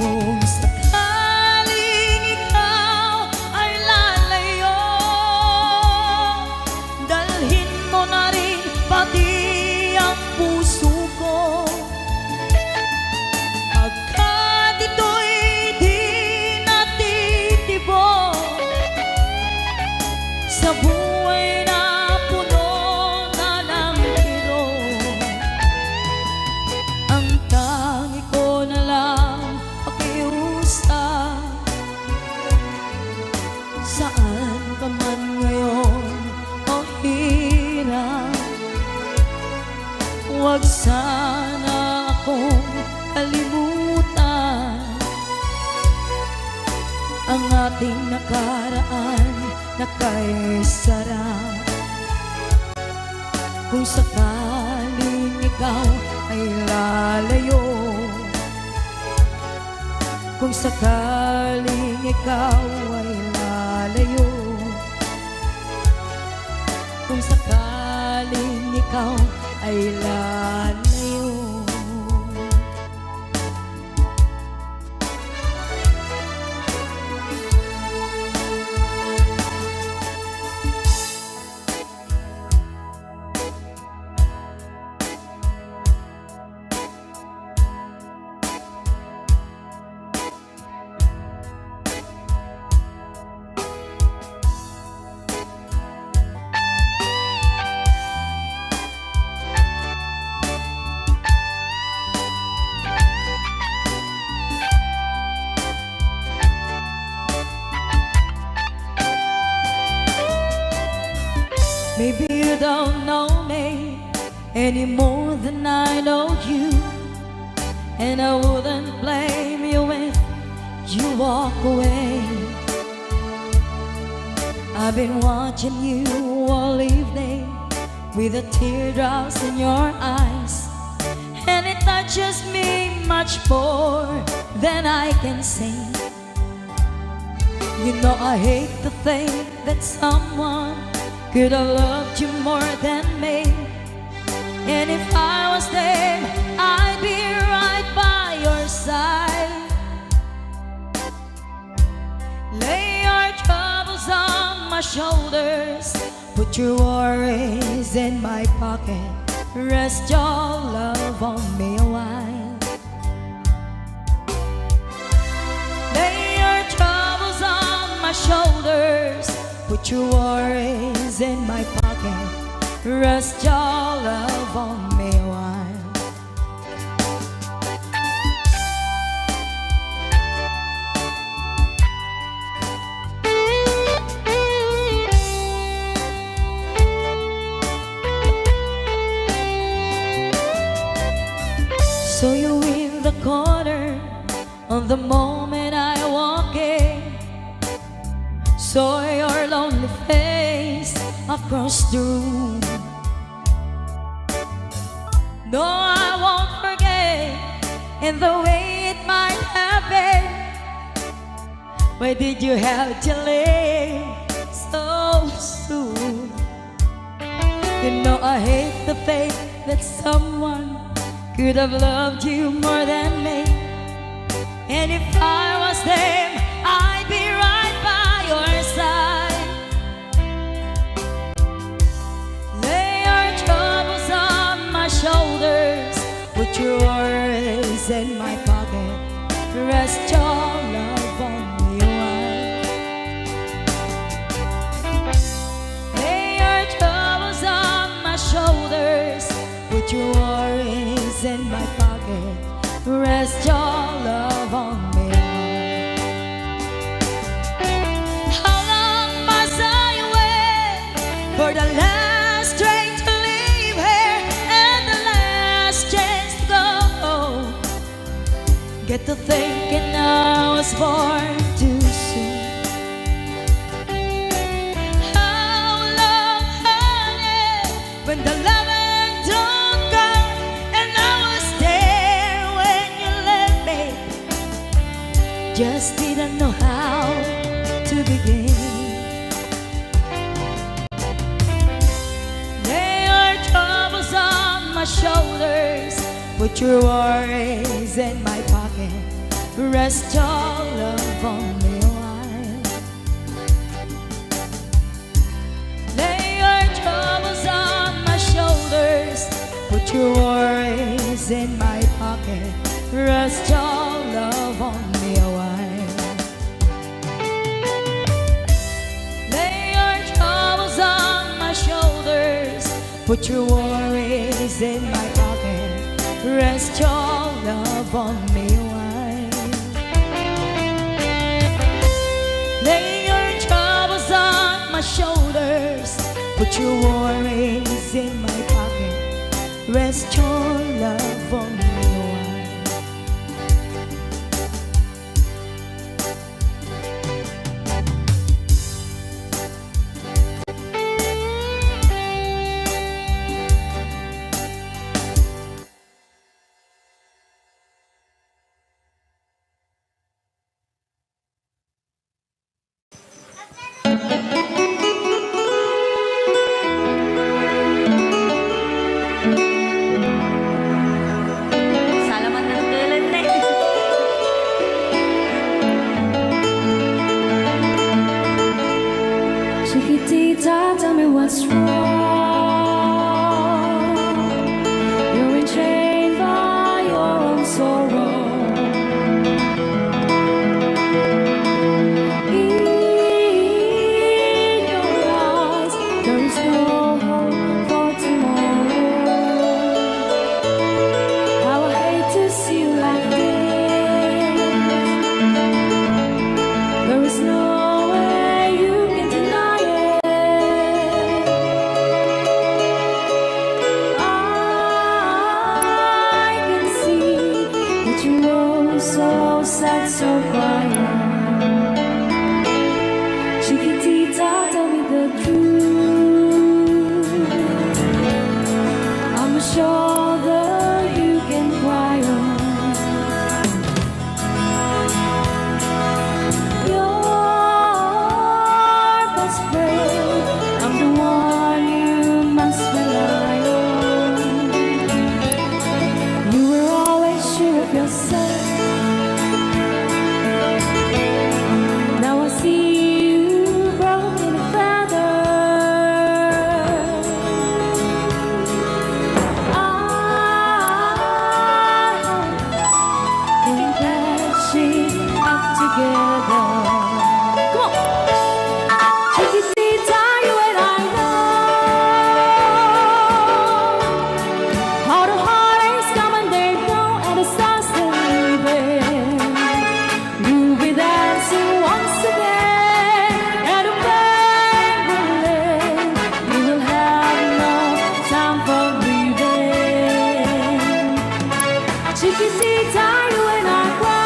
Kung sakaling ikaw ay lalayo, dalhin mo na rin pati ang puso ko. Pagkat ito'y di natitibok sa buhay na puno na ng kirot. Ang tangi ko na lang pakiusap, saan ka man ngayon, o hirang, huwag sana akong kalimutan ang ating nakaraan na kay sarap. Kung sakaling ikaw ay lalayo, kung sakaling ikaw ay lalayo, kung sakaling ikaw ay lalayo. Maybe you don't know me any more than I know you, and I wouldn't blame you if you walk away. I've been watching you all evening with the teardrops in your eyes, and it touches me much more than I can say. You know I hate to think that someone could have loved you more than me. And if I was them, I'd be right by your side. Lay your troubles on my shoulders, put your worries in my pocket, rest your love on me a while. Lay your troubles on my shoulders, put your worries in my pocket, rest your love on me a while. Saw you in the corner on the moment I walk in. Saw your lonely face across the room. No, I won't forget in the way it might have been. Why did you have to leave? You know I hate the faith that someone could have loved you more than me. And if I was them, I'd be right by your side. Lay your troubles on my shoulders, put your worries in my pocket. Rest your love on me a while. Lay your troubles on my shoulders, put your worries in my pocket. Rest your love on me. How long must I wait for the last train to leave here and the last chance to go home? Get to thinking I was born too soon. How long, honey, when the loving don't come, and I was there when you left me. Just didn't know how to begin. Lay your troubles on my shoulders, put your worries in my pocket. Rest your love on me a while. Lay your troubles on my shoulders, put your worries in my pocket. Rest your love on me a while. Lay your troubles on my shoulders, put your worries in my pocket. Rest your love on me a while. Lay your troubles on my shoulders, put your worries in my pocket. Rest your love on me a while. Salamat ng tulad na. Chiquitita, tell me what's wrong. You're enchained by your own sorrow. In your eyes, there is no hope for tomorrow. How I hate to see you like this. There is no way you can deny it. I can see that you're so sad, so quiet. Chiquitita, tell me the truth. I'm a shoulder you can cry on. Your best friend, I'm the one you must rely on. You were always sure of yourself. Now I see you broken and feathered. I hope we can patch it up together. Come on. Chiquitita, you and I know how the holidays come and they go, and the stars they leave. We'll be dancing once again at a banquet. We will have no time for grieving. Chiquitita, you and I cry.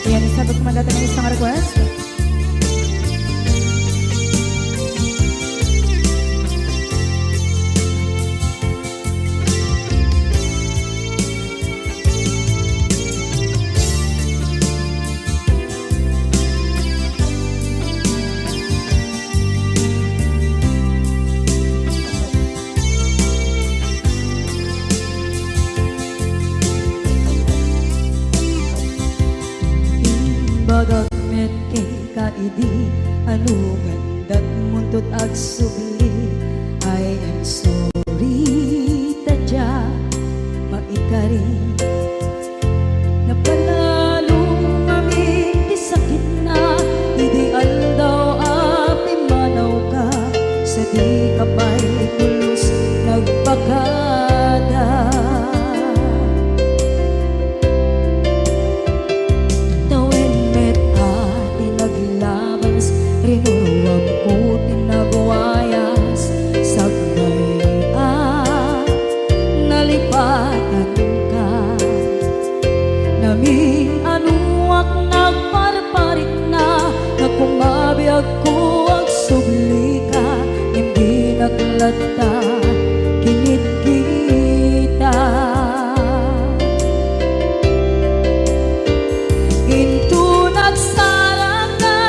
Ayan, isabot ko man dayta nga maysa nga request. Imbagak met kenka idi, anu nga indatmo into't agsubli. I am sorry, ta diak maikari. Napanalo ngamin ti sakitna idi aldaw a pimmanawka, sadika pay pulos nagpakada. Tawen met a ti naglabas, rinuruamko ti nagwayas, sakbay a nalipatanka. Namin-anoak nagparparikna, nga kung mabiagko agsublika, ngem dinak latta kinitkitak. Inton agsaraka,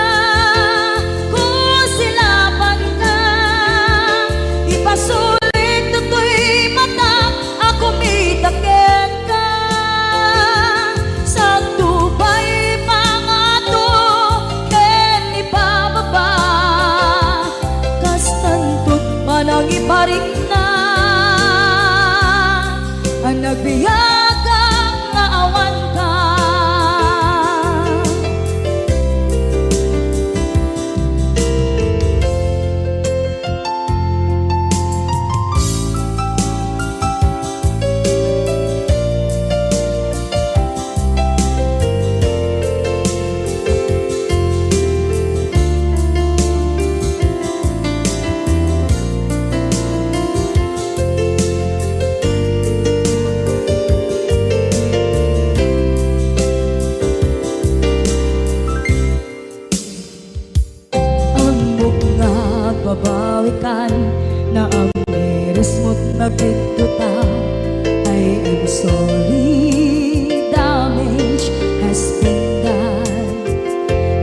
kusilapanka, ipasulik toy matak a kumita kenka. Sakto pay pangato ken ipababa, kastanto't panangiparikna a nagbiagak nga awanka. Ammok nga agbabawikan, naamirismo't nagbiddota. I am sorry, damage has been done.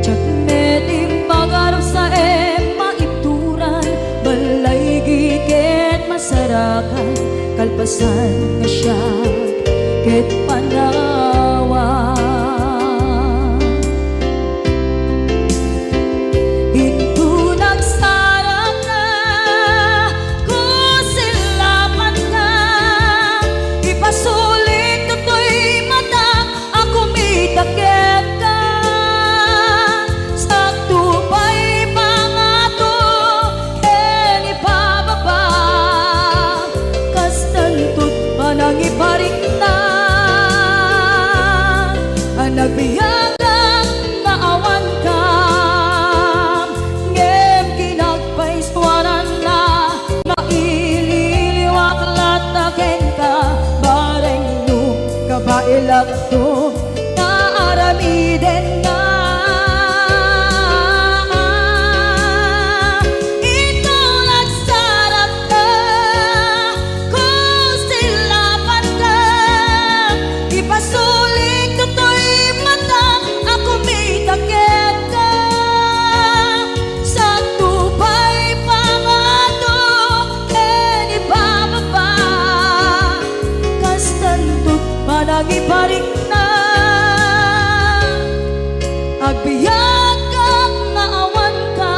Diak met impagarupsaem maituran, balaygi ket masarakan, kalpasan nga siak ket panawan. Inton agsaraka, kusilapanka, ipasulik toy matak a kumita kenka. Sakto pay pangato ken ipababa, kastanto't panangiparikna a nagbiagak nga awanka. Ngem kinagpaisuananna, maililiwak latta kenka, bareng no kabaelakto, ta aramiden nga. Inton agsaraka, kusilapanka, ipasulik toy matak a kumita kenka. Sakto pay pangato ken ipababa, kastanto't panangiparikna, agbiagak nga awanka.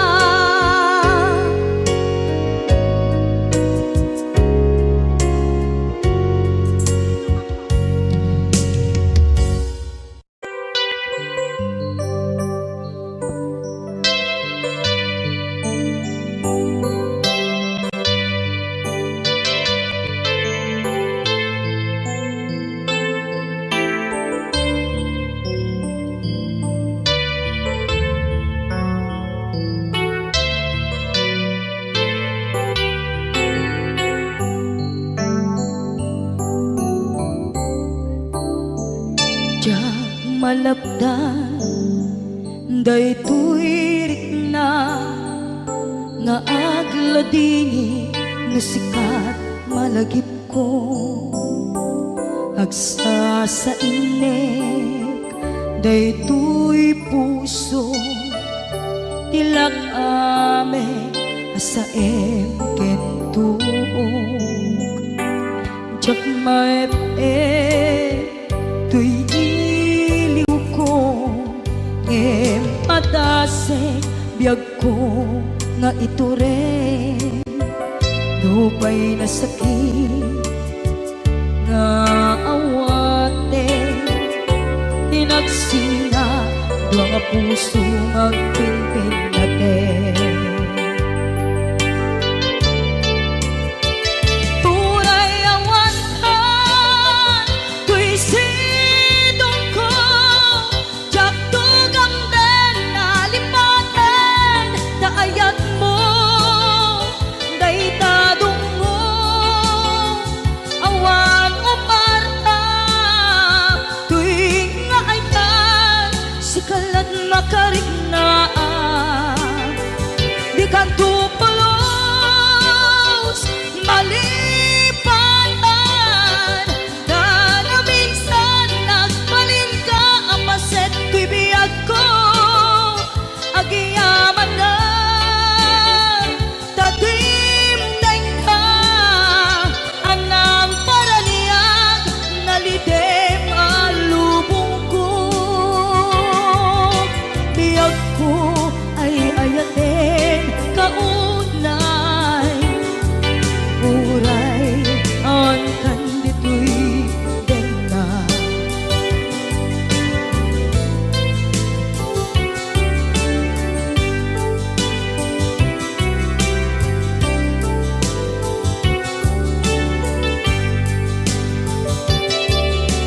Daytoy rikna nga agladingit no sika malagipko. Agsasainek daytoy puso, ti lak-am a saem ken tuok. Diak maep-ep toy iliwko, ngem padasek biagko nga itureng. Nupay nasakit nga awaten, ti nagsinga dua nga puso nga agpinpinnaten. Uray awan ka toy sidongko, diak tugamden a lipaten ta ayatmo dayta dungngo. Awan umarta toy nga ayat, sika la't makariknaan. Dikanto pulos malipatan, ta naminsan nagbalinka a paset toy biagko. Agyamanak ta dimdengka, a nangparaniag, nalidem a lubongko. Biagko ay ayaten kaunay, uray awan kan ditoy denna.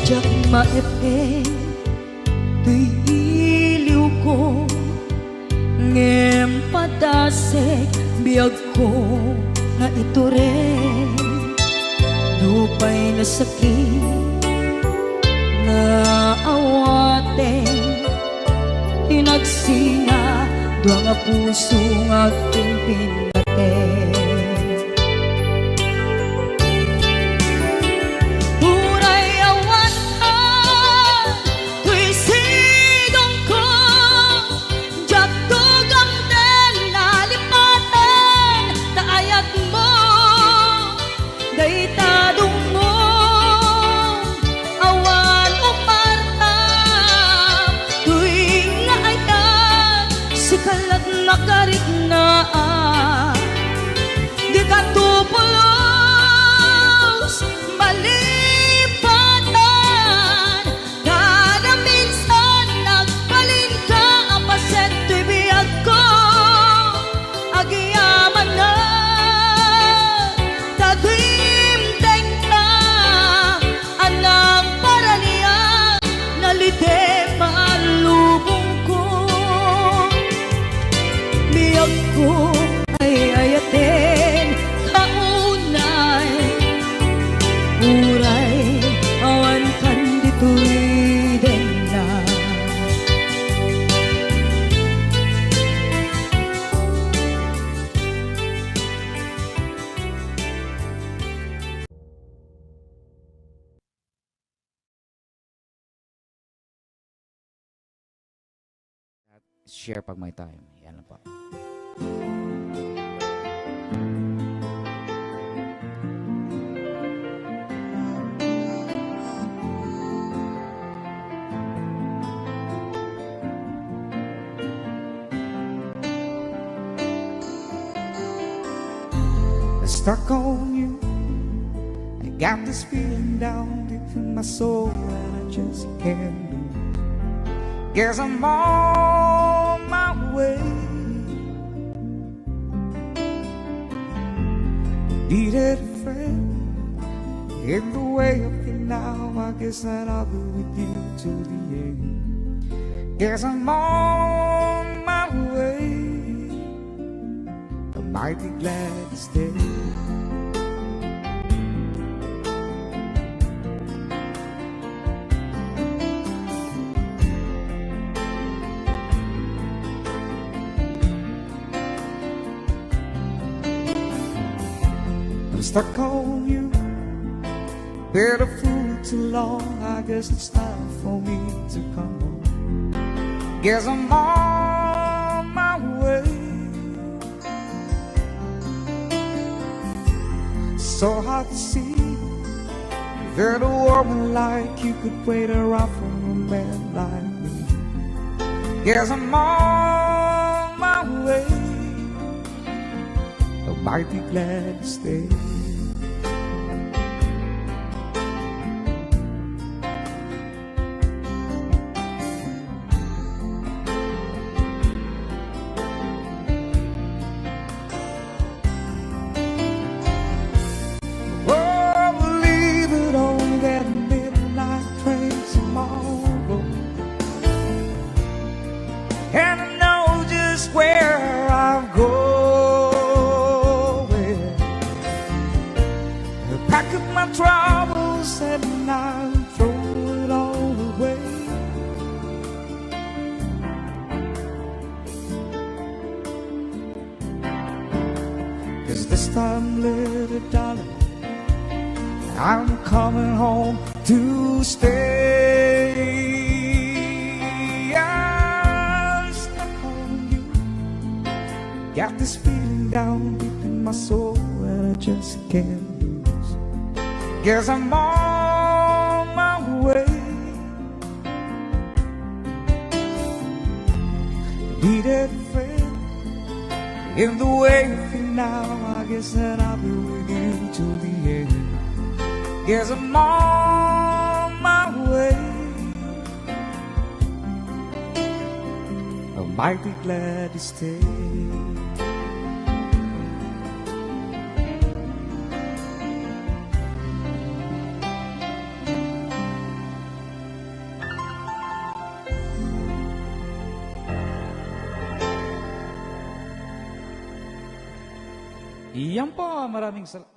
Diak maep-ep toy iliwko, ngem padasek biagko nga itureng. Nupay nasakit nga awaten, ti nagsinga dua nga puso nga agpinpinnaten. Uray awan ka toy sidongko, diak tugamden a lipaten ta ayatmo dayta dungngo. Awan umarta toy nga ayat, sika la't makariknaan. Dikanto pulos malipatan, ta naminsan nagbalinka a paset toy biagko. Agyamanak ta dimdengka, a nangparaniag, nalidem a lubongko. Biagko ay ayaten kaunay, uray awan kan ditoy denna. Share pag may time. Yan lang po. Stuck on you. I got this feeling down deep in my soul and I just can't lose. Guess I'm on my way. Needed a friend in the way of it now. I guess that I'll be with you till the end. Guess I'm on my way. I might be glad to stay. Stuck on you. Been a fool too long. I guess it's time for me to come home. Guess I'm on my way. So hard to see that a woman like you could wait around for a man like me. Guess I'm on my way. I'll be glad to stay. Oh, believe it, on that midnight train tomorrow. And I know just where I'm going. Pack up my troubles and I'll throw it all away. 'Cause this time, little darling, I'm coming home to stay. I'm stuck on you. Got this feeling down deep in my soul and I just can't lose. Guess I'm on my way. Need a friend in the way of you now. I guess that I'll be with you till the end. Guess I'm on my way. I'll be glad to stay. Iyan po, maraming sal-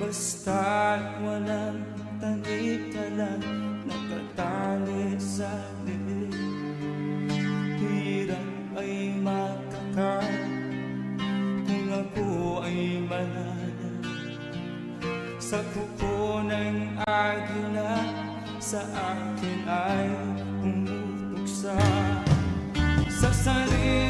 Basta't walang tanikala, nakatali sa liig. Hirap ay makakain kung ako ay malaya. Sa kuko ng agila, sa akin ay pumutuksa. Sa sarili